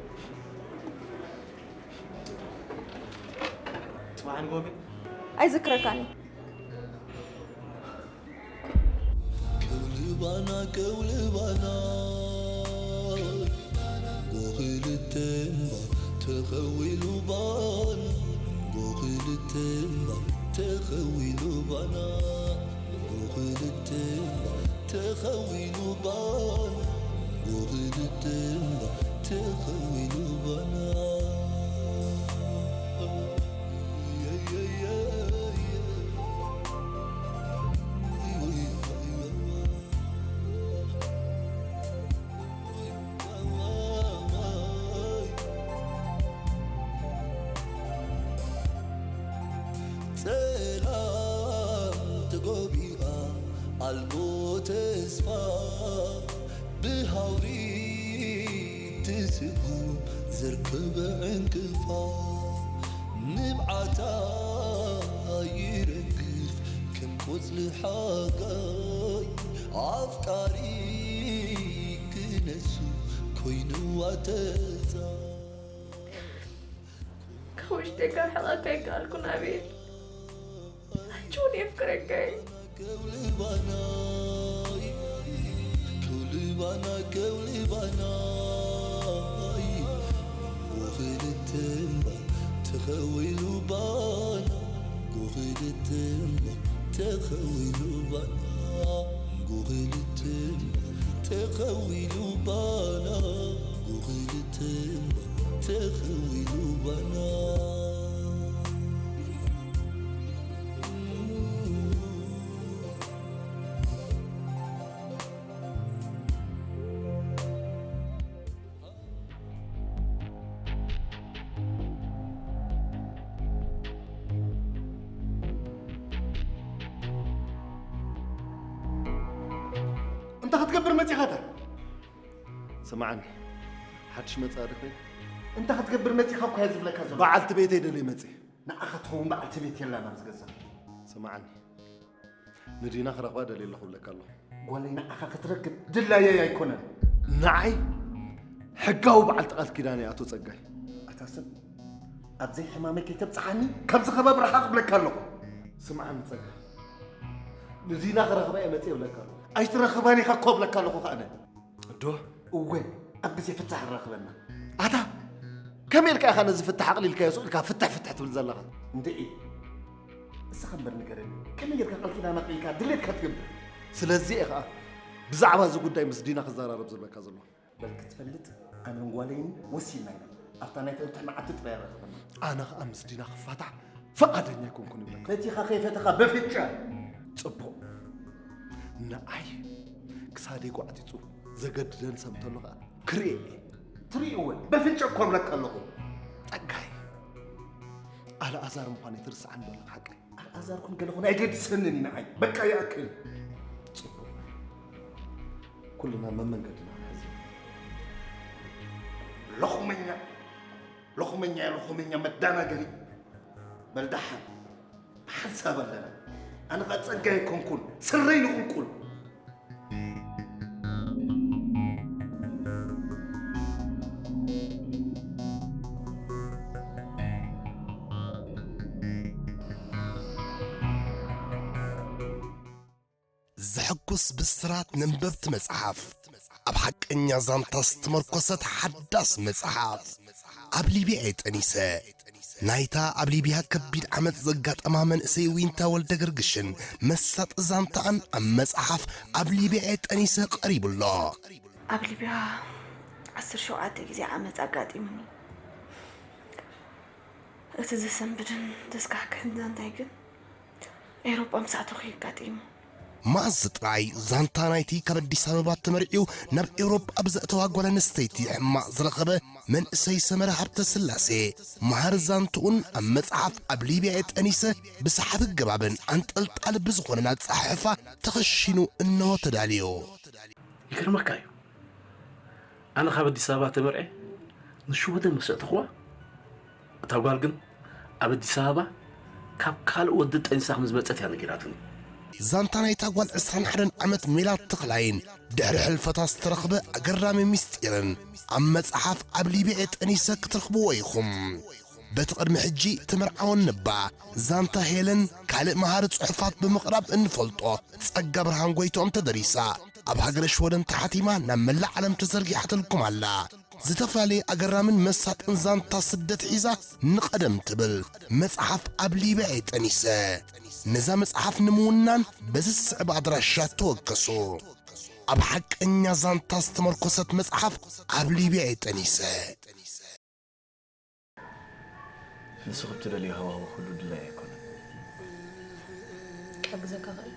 ጽባሕ ንግሆ ግን ኣይዝክረካን እየ። ከውልባና ከውልባና ጎኽልተምባ ተኸዊሉ ባና ጎኽልተምባ ተኸዊሉ ባና ጎኽልተምባ ተኸዊሉ ባና ጎኽልተምባ ተኸዊሉ ባና ጸላም ተጎቢኣ ኣልቦ ተስፋ ብሃውሪ ትስጉም ዘርከበ ዕንቅፋ ንብዓታ ይረግፍ ከም ቆጽሊ ሓጋይ ኣፍቃሪ ክነሱ ኮይንዋ ተዛ ካብ ውሽጠይ ከርሕቐካ ኣይከኣልኩን ኣቤል። ሕጂ እውን የፍቅረካ እየ። ከውልባናይ ከውልባና ከውልባናይ ጎኽልተምባ ተኸዊሉ ባና ጎኽልተምባ ተኸዊሉ ባና ጎኽልተምባ ተኸዊሉ ባና ጎኽልተምባ ተኸዊሉ ባና እንታይ ክትገብር መጺኻታ? ስምዓኒ፣ ሓድሽ መጻኢ ዶ ኮይኑ? እንታይ ክትገብር መጺኻ እኮ እየ ዝብለካ ዘሎ። በዓልቲ ቤተይ ደልየ መጺእ። ንዓኻ ትኸውን በዓልቲ ቤት የላን ኣብዚ ገዛ። ስምዓኒ፣ ንዲና ክረኽባ ደልየ ኣለኹ እብለካ ኣለኹ። ጓለይ ንዓኻ ክትረክብ ድላየይ ኣይኮነን። ንዓይ ሕጋዊ በዓልቲ ቃል ኪዳን እየ ኣቶ ጸጋይ። ኣታ ሰብ፣ ኣብ ዘይሕማመይ ከይተብጽሓኒ ካብዚ ከባቢ ርሓቕ እብለካ ኣለኹ። ስምዓኒ ጸጋይ፣ ንዲና ክረኽባ እየ መጺእ እብለካ ኣለኹ። ኣይትረኽባን ኢኻ እኮ እብለካ ኣለኹ ከኣነ። ዶ? እወ፣ ኣብ ግዜ ፍታሕ ንራኽበና። ኣታ ከመይ ኢልካ ኢኻ ነዚ ፍታሕ ኣቕሊልካዮ ስቕ ኢልካ ፍትሕ ፍትሕ ትብል ዘለኻ? እንድዒ፣ ንስኻ እምበር ንገረኒ፣ ከመይ ጌርካ ቃል ኪዳን ኣጥቢቕካ ድሌትካ ትገብር? ስለዚ እየ ኸኣ ብዛዕባ እዚ ጉዳይ ምስ ዲና ክዘራረብ ዝብለካ ዘለኹ። በል ክትፈልጥ፣ ኣነን ጓለይን ወሲንና ኢና። ኣብታ ናይ ፍትሒ መዓልቲ ጥራይ ኣራኽበና። ኣነ ኸኣ ምስ ዲና ክፋታሕ ፍቓደኛ ኣይኮንኩን ይብለካ። ፈቲኻ ከይፈተኻ በፍጨ። ጽቡቕ። ንዓይ ክሳደይ ጓዕቲጹ ዘገድደኒ ሰብ እንተሎ ኸኣ ክርእዮ እየ። ትርእይዎ በፍጨ እኮ እብለካ ኣለኹ። ጸጋይ፣ ኣልኣዛር ምዃነይ ትርስዓኒ ዶ ኣለኻ ሓቀይ? ኣልኣዛር ኩን ገለ ኩን ኣይገድሰንን እዩ ንዓይ። በቃ ይኣክል። ጽቡቕ። ኩልና መመንገድና ንሕዝ። ሎኹመኛ፣ ሎኹመኛ፣ ሎኹመኛ መዳናገሪ። በል ደሓን፣ ብሓንሳብ ኣለና። ኣነ ኸኣ ጸጋይ ኣይኮንኩን፣ ስረይ ንቑልቁል። ዘሐጉስ ብስራት ነንበብቲ መጽሓፍ። ኣብ ሓቀኛ ዛንታ ዝተመርኮሰት ሓዳስ መጽሓፍ። ኣብ ሊብያ እየ ጠኒሰ። ናይታ ኣብ ሊብያ ከቢድ ዓመጽ ዘጋጠማ መንእሰይ ዊንታ ወልደ ገርግሽን መሳጢ ዛንታኣን ኣብ መጽሓፍ ኣብ ሊብያ እየ ጠኒሰ ቀሪቡ ኣሎ። ኣብ ሊብያ ዓሰርተ ሸውዓተ ግዜ ዓመጽ ኣጋጢሙኒ። እቲ ዘሰንብድን ዘስካሕክሕን ዛንታይ ግን ኤውሮጳ ምስ ኣተኹ እዩ ኣጋጢሙ። መኣዝ ጥራይ ዛንታ ናይቲ ካብ ኣዲስ ኣበባ ተመርዕዩ ናብ ኤውሮጳ ብዘእተዋ ጓል ኣንስተይቲ ሕማቕ ዝረኸበ መንእሰይ ሰመረ ሃብተስላሴ መሃሪ ዛንትኡን ኣብ መጽሓፍ ኣብ ሊብያ እየ ጠኒሰ ብሰሓቢ ኣገባብን ኣንጠልጣሊ ብዝኾነን ኣጸሓሕፋ ተኸሺኑ እንሆ ተዳልዩ። ይገርመካ እዩ። ኣነ ካብ ኣዲስ ኣበባ ተመርዐ ንሽወደን ምስ ኣእተኽዋ፣ እታ ጓል ግን ኣብ ኣዲስ ኣበባ ካብ ካልእ ወዲ ጠኒሳ ከም ዝመጸት እያ ነጊራትኒ። ዛንታ ናይታ ጓል ዕስራን ሓደን ዓመት ሜላት ተኽላይን ድሕሪ ሕልፈታ ዝተረኽበ ኣገራሚ ምስጢርን ኣብ መጽሓፍ ኣብ ሊብያ ጠኒሰ ክትረኽብዎ ኢኹም። በቲ ቅድሚ ሕጂ ተመርዓወን እባ ዛንታ ሄለን ካልእ መሃሪ ጽሑፋት ብምቕራብ እንፈልጦ ጸጋ ብርሃን ጎይትኦም ተደሪሳ ኣብ ሃገረ ሽወደን ተሓቲማ ናብ መላእ ዓለም ተዘርጊሓትልኩም ኣላ። ዝተፈላለየ ኣገራምን መሳጥን ዛንታ ስደት ሒዛ ንቐደም ትብል መጽሓፍ ኣብ ሊብያ እየ ጠኒሰ። ነዛ መጽሓፍ ንምውናን በዚ ዝስዕብ ኣድራሻ ተወከሱ። ኣብ ሓቀኛ ዛንታ ዝተመርኮሰት መጽሓፍ ኣብ ሊብያ እየ ጠኒሰ። ንስኺ እትደልዮ ሃዋህው ኩሉ ድላይ ኣይኮነን። ክሕግዘካ እኽእል?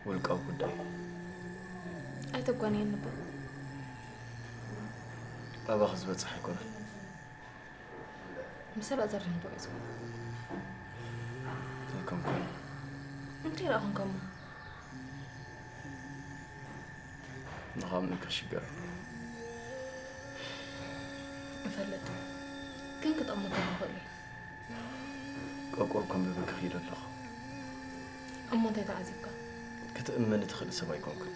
ውልቃዊ ጉዳይ። ኣይተጓንየኒ እባ። ኣባኺ ዝበጽሕ ኣይኮነን። ምስ ኣልኣዛር ዶ ተዋዒዝኩም? ኣይኮንኩን። እንታይ ደኣ ኮንካ እሞ? ንኸምኡ ከሽግር። እፈልጥ፣ ግን ክጠቕመካ ክኽእል እየ። ቆቁር ከንብበኪ ክይድ ኣለኹ። እሞ እንታይ ተዓዚብካ? ክትእመኒ ትኽእሊ ሰብ ኣይኮንኩን።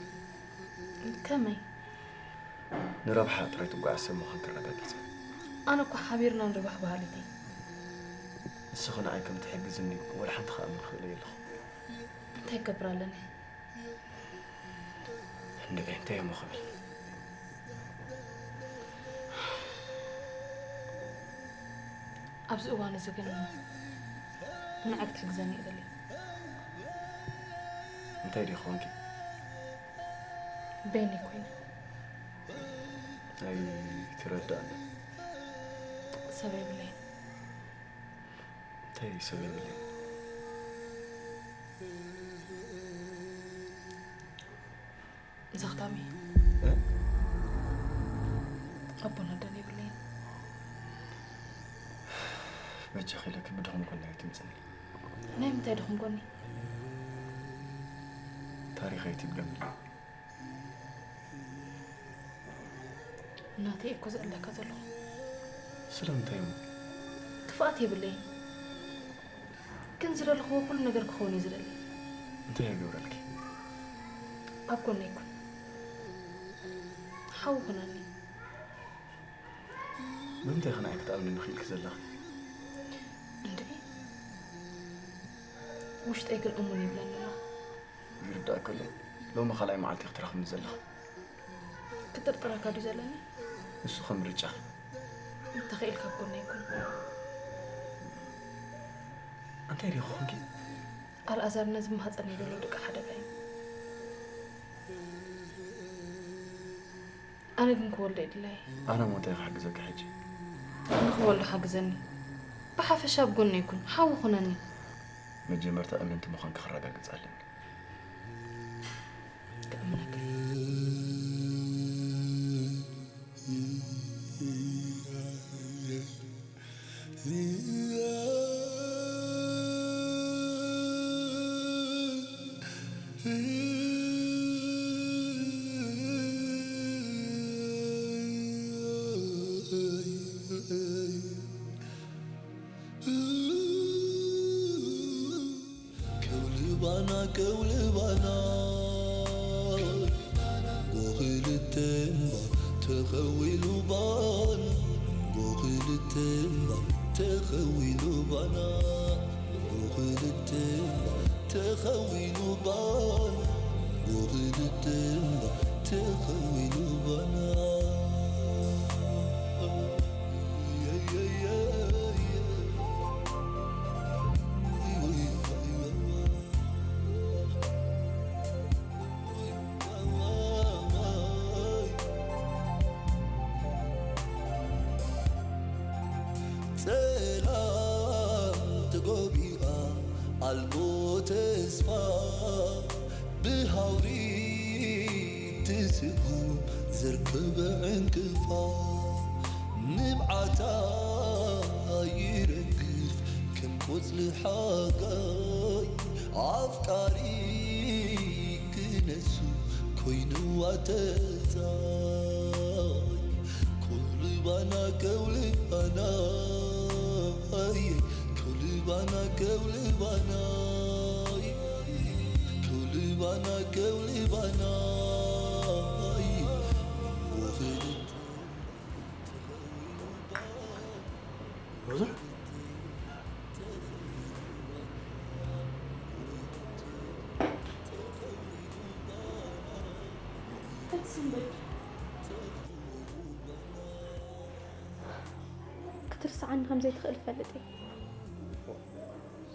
ከመይ? ንረብሓ ጥራይ ትጓዓዝ ሰብ ምዃንኪ ኣረጋጊጸ። ኣነ እኮ ሓቢርና ንርባሕ በሃሊት እየ። ንስኺ ንዓይ ከም ትሕግዝኒ ወላ ሓንቲ ክኣምን ክኽእል እየ ኣለኹ። እንታይ ክገብር ኣለኒ? እንድዒ፣ እንታይ እሞ ክብል? ኣብዚ እዋን እዚ ግን ንዓይ ክትሕግዘኒ እደሊ። እንታይ ድዩ ክኾንኪ? በይነይ ኮይነ። ኣይትረድኣኒ። ሰብ የብለይን። እንታይ ሰብ የብለይን? ዘኽታሚ። እ? ኣቦን ኣደን የብለይን። በጃኺ ኢለኪ ብድኹም ጎኒ ኣይትምጽኒ። ናይ ምንታይ ድኹም ጎኒ? ታሪኸይ ኣይትድገምለይ። ናተይ እኮ ዝዕለካ ዘለኹ። ስለምንታይ እሞ? ክፍኣት የብለይን። ግን ዝደለኽዎ ኩሉ ነገር ክኸውን እየ ዝደሊ። እንታይ ይገብረልኪ? ኣብ ጎነይ ኩን። ሓው ኩነኒ። ብምንታይ ኸ ንዓይ ክትኣምንኒ ክኢልኪ ዘለኺ? እንድዒ። ውሽጠይ ግን እሙን ይብለኒ ኣሎ። ይርዳእ ከሎ፣ ሎሚ ካልኣይ መዓልቲ ክትረኽብኒ ዘለኺ። ክጥርጥረካ ድዩ ዘለኒ? ንሱ ከም ምርጫኺ። እንተኽኢልካ ኣብ ጎነይ ኩን። እንታይ ሪኹ ክንኪ? ኣልኣዛር ነዚ ማህፀነይ ዘሎ ደቂ ሓደጋ እዩ። ኣነ ግን ክወልዶ ይድላይ። ኣነ ሞተ ክሕግዘካ ሕጂ። ንኽወልዶ ሓግዘኒ። ብሓፈሻ ኣብ ጎነይ ኩን፣ ሓው ኩነኒ። መጀመርታ እምንቲ ምዃንካ ክረጋግጽ ኣለኒ። ክእምነካ። ከውልባና ከውልባና ጎኽልተ እምባ ተኸዊሉ ባና ጎኽልተ እምባ ተኸዊሉ ባና ጎኽልተ እምባ ተኸዊሉ ባና ጎኽልተ እምባ ተኸዊሉ ባና ጸላም ተጎቢኣ ኣልቦ ተስፋ ብሃውሪ ትስጉም ዘርከበ ዕንቅፋ ንብዓታ ይረግፍ ከም ቆጽሊ ሓጋይ ኣፍቃሪ ክነሱ ኮይንዋ ተጻይ ከውልባና ከውልባና ኣየ ከውልባና ከውልባና ከውልባና ከውልባና ኣየ ወኽልት ሮዛ ክትርስዓኒ ከም ዘይትኽእል እፈልጥ እየ።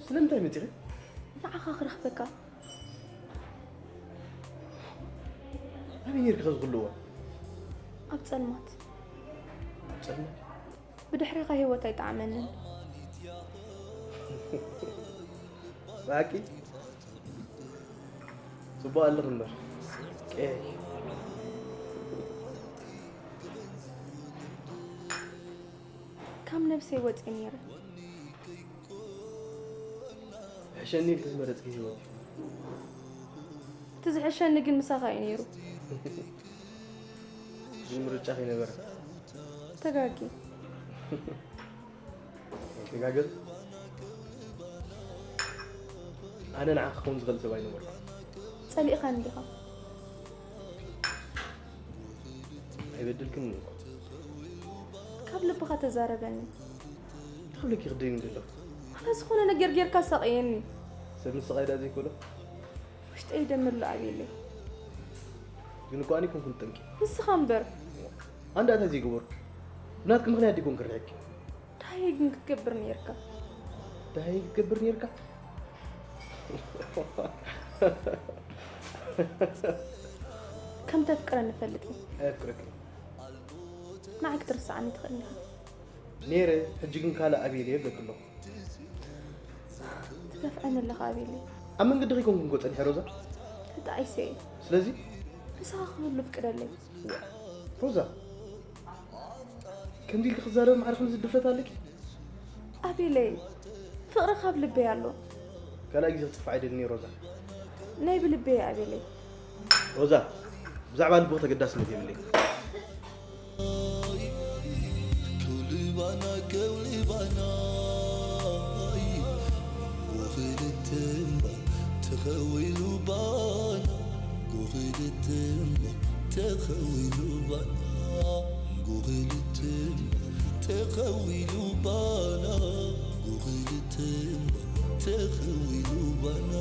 ስለምንታይ መፂኺ? ንዓኻ ክረኽበካ። ኣበይ ነይርኪ ኸዚ ኩሉ እዋን? ኣብ ጸልማት። ኣብ ጸልማት? ብድሕሪኻ ህይወት ኣይጠዓመንን። ብሓቂ? ጽቡቕ ኣለኺ እምበር። ቀየይ። ካብ ነብሰይ ወጽየ ነይረ። ሕሸኒ ኢልኪ ዝመረጽኪ ህይወት እዩ። እቲ ዝሕሸኒ ግን ምሳኻ እዩ ነይሩ። ግን ምርጫ ከይነበረ። ተጋጊ። ተጋገዝ። ኣነ ንዓኺ ክኸውን ዝኽእል ሰብ ኣይነበርኩ። ጸሊእኻኒ ዲኻ? ኣይበደልክን እኮ። ካብ ልብኻ ተዛረበኒ። ካብ ልኪ ክደይን ዘለኹ። ኣነ ዝኾነ ነገር ጌርካ ኣሳቕየኒ። ሰብ ምስቓይ ዳ ዘይኮሎ? ውሽጠይ ይደምሎ ኣቤለይ። ግን እኮ ኣነ ኣይኮንኩን ጠንቂ። ንስኻ እምበር። ኣንዳ እንታይ ዘይገበርኩ? ብናትኪ ምኽንያት ዲኮን ክርሕቂ? ዳሃይ ግን ክትገብር ነይርካ። ዳሃይ ክትገብር ነይርካ? ከም ተፍቅረኒ እፈልጥ እየ። ኣየፍቅረክን። ንዓይ ክትርስዓኒ ትኽእል ኢኻ። ነይረ፣ ሕጂ ግን ካልእ ኣቤል እየ እብለኪ ኣለኹ። ትገፍዐኒ ኣለኻ ኣቤለይ። ኣብ መንገዲ ከይኮንኩ እኮ ጸኒሐ ሮዛ። ተጣዒሰ እየ። ስለዚ ምሳኻ ክህሉ ፍቅደለይ። ሮዛ፣ ከምዚ ኢልኪ ክዛረብ ማዕረ ከምዚ ድፍረት ኣለኪ? ኣቤለይ፣ ፍቕሪ ካብ ልበይ ኣሎ። ካልኣይ ግዜ ክጥፋእ ኣይደልን እየ ሮዛ። ናይ ብልበይ ኣቤለይ። ሮዛ፣ ብዛዕባ ልብኺ ተገዳስነት የብለይ። ከውልባና ከውልባና ጎኽልተ እምባ ተኸዊሉ ባና ጎኽልተ እምባ ተኸዊሉ ባና ጎኽልተ እምባ ተኸዊሉ ባና ጎኽልተ እምባ ተኸዊሉ ባና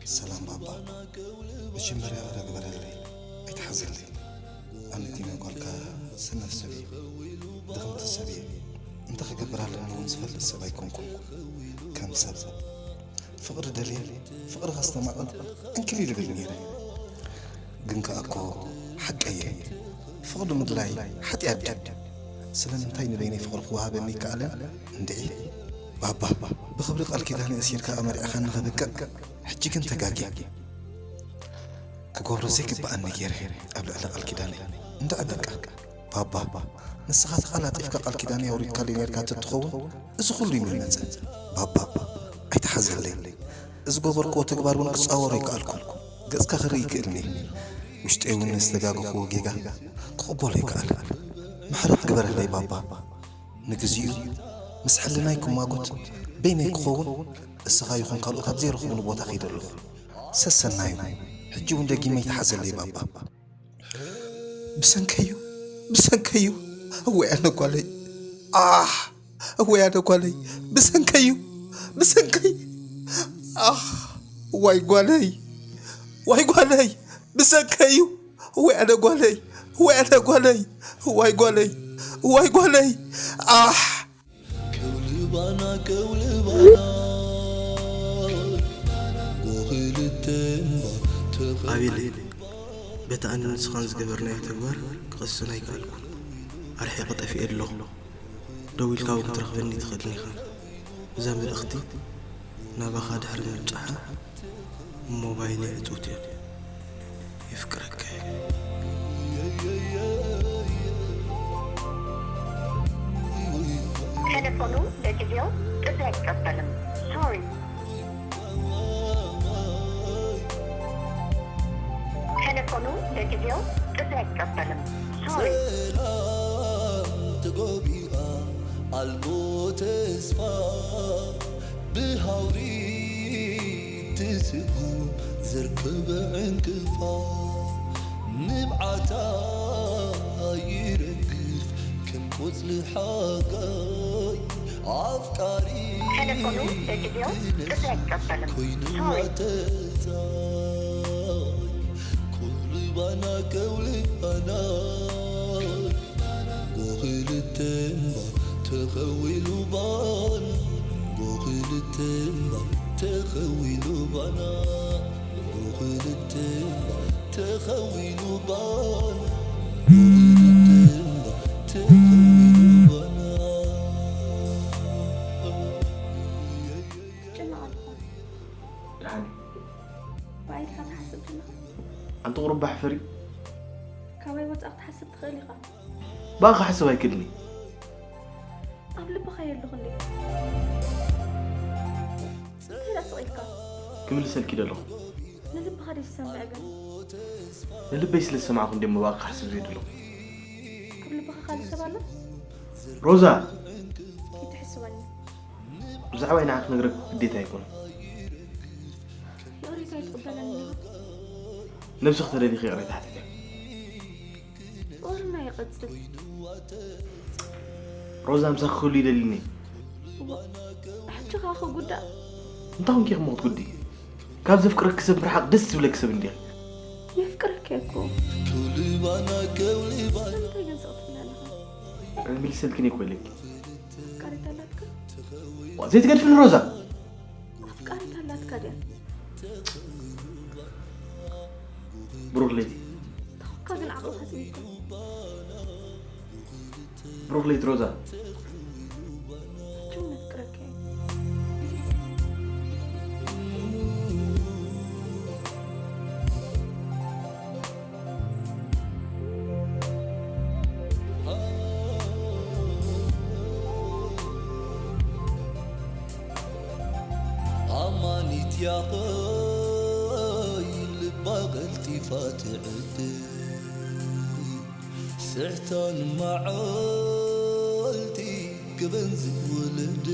ሰላም ባባ፣ መጀመርያ ይቕረ ግበረለይ፣ ኣይትሓዘለይ። ኣነ ዲና ጓልካ ሰነፍ ሰብ እየ፣ ድኽምቲ ሰብ እየ። እንታይ ክገብር ኣለኒ እውን ዝፈልጥ ሰብ ኣይኮንኩን። ከም ሰብ ፍቕሪ ደልየ፣ ፍቕሪ ከስተማቕር ዕንክሊል እብል ነይረ። ግን ከኣ እኮ ሓቀየ። ፍቕሪ ምድላይ ሓጢኣት ድዩ? ስለምንታይ ንበይነይ ፍቕሪ ክወሃበኒ ይከኣለን? እንድዒ ባባ፣ ብኽብሪ ቃል ኪዳነይ ኣሲርካ ኣመሪዕኻኒ ከብቅዕ፣ ሕጂ ግን ተጋግየ። ክገብሮ ዘይግብኣኒ ገይረ ኣብ ልዕሊ ቃል ኪዳነይ። እንድዒ በቃ ባባ፣ ንስኻ ተቐላጢፍካ ቃል ኪዳነይ ኣውሪድካለይ ነይርካ እንተትኸውን፣ እዚ ኩሉ ይምመጸ። ባባ፣ ኣይትሓዘለይ። ዝገበርክዎ ተግባር እውን ክጻወሮ ኣይከኣልኩን። ገጽካ ክርኢ ይክእልኒ። ውሽጠይ እውን ንዝተጋገኽዎ ጌጋ ክቕበሎ ኣይከኣልን። ምሕረት ግበረለይ ባባ። ንግዚኡ ምስ ሕልናይ ክማጎት በይነይ ክኸውን፣ እስኻ ይኹን ካልኦት ኣብ ዘይረኽቡኒ ቦታ ከይደ ኣለኹ። ሰሰናዩ፣ ሕጂ እውን ደጊመ ኣይትሓዘለይ ባባ። ብሰንከዩ፣ ብሰንከዩ። እወይ ኣነ ጓለይ። ኣሕ፣ እወይ ኣነ ጓለይ። ብሰንከዩ፣ ብሰንከይ። ኣሕ፣ ዋይ ጓለይ፣ ዋይ ጓለይ። ብሰንከዩ። እወይ ኣነ ጓለይ፣ እወይ ኣነ ጓለይ። ዋይ ጓለይ፣ ዋይ ጓለይ። ኣሕ። ከውልባና ከውልባና ጎኽልተ እምባ ተኸ- ኣቤለይ፣ በቲ ኣነን ንስኻን ዝገበርናዮ ተግባር ክቕስን ኣይከኣልኩን። ኣርሒቐ ጠፊኤ ኣለኹ። ደው ኢልካ እውን ክትረኽበኒ ትኽእልን ኢኻ። እዛ መልእኽቲ ናባኻ ድሕሪ ምብጻሓ ሞባይለይ ዕጽውቲ እያ። የፍቅረካ እየ። ቴሌፎኑ ለጊዜው ጥሪ ኣይቀበልን። ሶሪ። ቴሌፎኑ ለጊዜው ጥሪ ኣይቀበልን። ሶሪ። ሰላም ተጎቢኣ ኣልቦ ተስፋ ብሃውሪ ትስጉም ዘርከበ ዕንቅፋ ንብዓታ ይረግፍ ከም ቆጽሊ ሓጋይ ኣፍቃሪ ቴሌፎኑ ለጊዜው ጥሪ ኣይቀበልን። ኮይኑ ሶሪ። ተጻይ ኩልባና ከውልባና ጎኽልተ እምባ ተኸዊሉ ባና ጎኽልተ እምባ ተኸዊሉ ባና ጎኽልተ እምባ ተኸዊሉ ባና ጎኽልተ እምባ ተኸዊሉ ባና። ትጭነቕ ኣለኻ። ደሓን። ብኣይ ዲኻ ትሓስብ ዘለኻ? ኣንቲ ቁሩብ ባሕፈሪ። ካባይ ወጻእ ክትሓስብ ትኽእል ኢኻ። ብኣኻ ክሓስብ ኣይክእልን እየ። ኣብ ልብኻ እየ ኣለኹ እንዴ? እንታይ ደኣ ስቕ ኢልካ? ክምልሰልኪ ደለኹ። ንልብኻ ድዩ ዝሰምዕ ግን? ንልበይ ስለ ዝሰማዕኩ እንዴ እሞ ብኣኻ ክሓስብ ዘይደለኹ። ኣብ ልብኻ ካልእ ሰብ ኣሎ? ሮዛ! ከይትሕስበኒ። ብዛዕባይ ንዓኺ ክነግረኪ ግዴታ ኣይኮነን። ይቕሬታ ኣይትቕበለኒ ዲኻ? ነብስኺ ተደሊኺ ይቕሬታ ሓቲተ። ፍቕርና ይቐጽል። ሮዛ፣ ምሳኺ ክህሉ ይደሊ እየ። እዋ፣ ሕጂ ኸኣ ክጉዳእ? እንታይ ኮንኪ ኢኺ እሞ ክትጉድኢ? ካብ ዘፍቅረኪ ሰብ ምርሓቕ ደስ ዝብለኪ ሰብ እንዲኺ። የፍቅረኪ እየ እኮ። ከውልባና ከውልባና ስለምንታይ ግን ስቕ ትብል ኣለኻ? ምልሰልኪ እኮ ኢለኪ። ኣፍቃሪት ኣላትካ? ዋ፣ ዘይትገድፍኒ ሮዛ። ኣፍቃሪት ኣላትካ ድያ? ብሩኽ ለይቲ። ተኾንካ ግን ዓቕልኻ ስኢንካ። ብሩኽ ለይቲ ሮዛ። ሕጂ እውን ኣፍቅረካ እየ። ኣማኒት ያኸይ ልባ ቀልጢፋ ትዕድል ስሕታን መዓልቲ ገበን ዝወለደ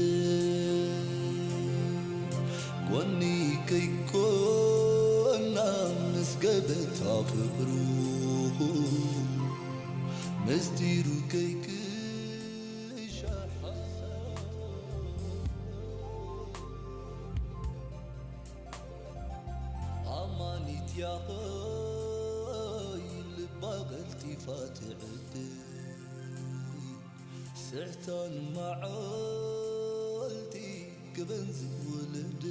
ጎኒ ከይኮና ምስ ገበታ ፍቕሩ ምስጢሩ ከይክሻ ሓሳብ ያኸይ ልባ ቀልጢፋ ትዕድል ስሕታን መዓልቲ ክበን ዝውልድ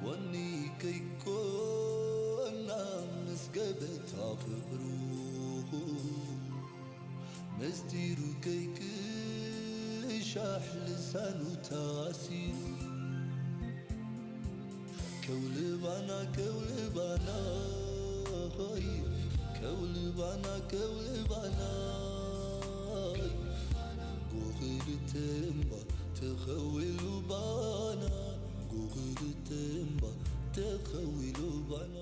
ጎኒ ከይኮና ምስ ገበታ ፍቕሩ ምስጢሩ ከይክሻሕ ልሳኑ ታሲሩ ከውልባና ከውልባና ኾይ ከውልባና ከውልባና ጎኽልተምባ ተኸዊሉ ባና ጎኽልተምባ ተኸዊሉ ባና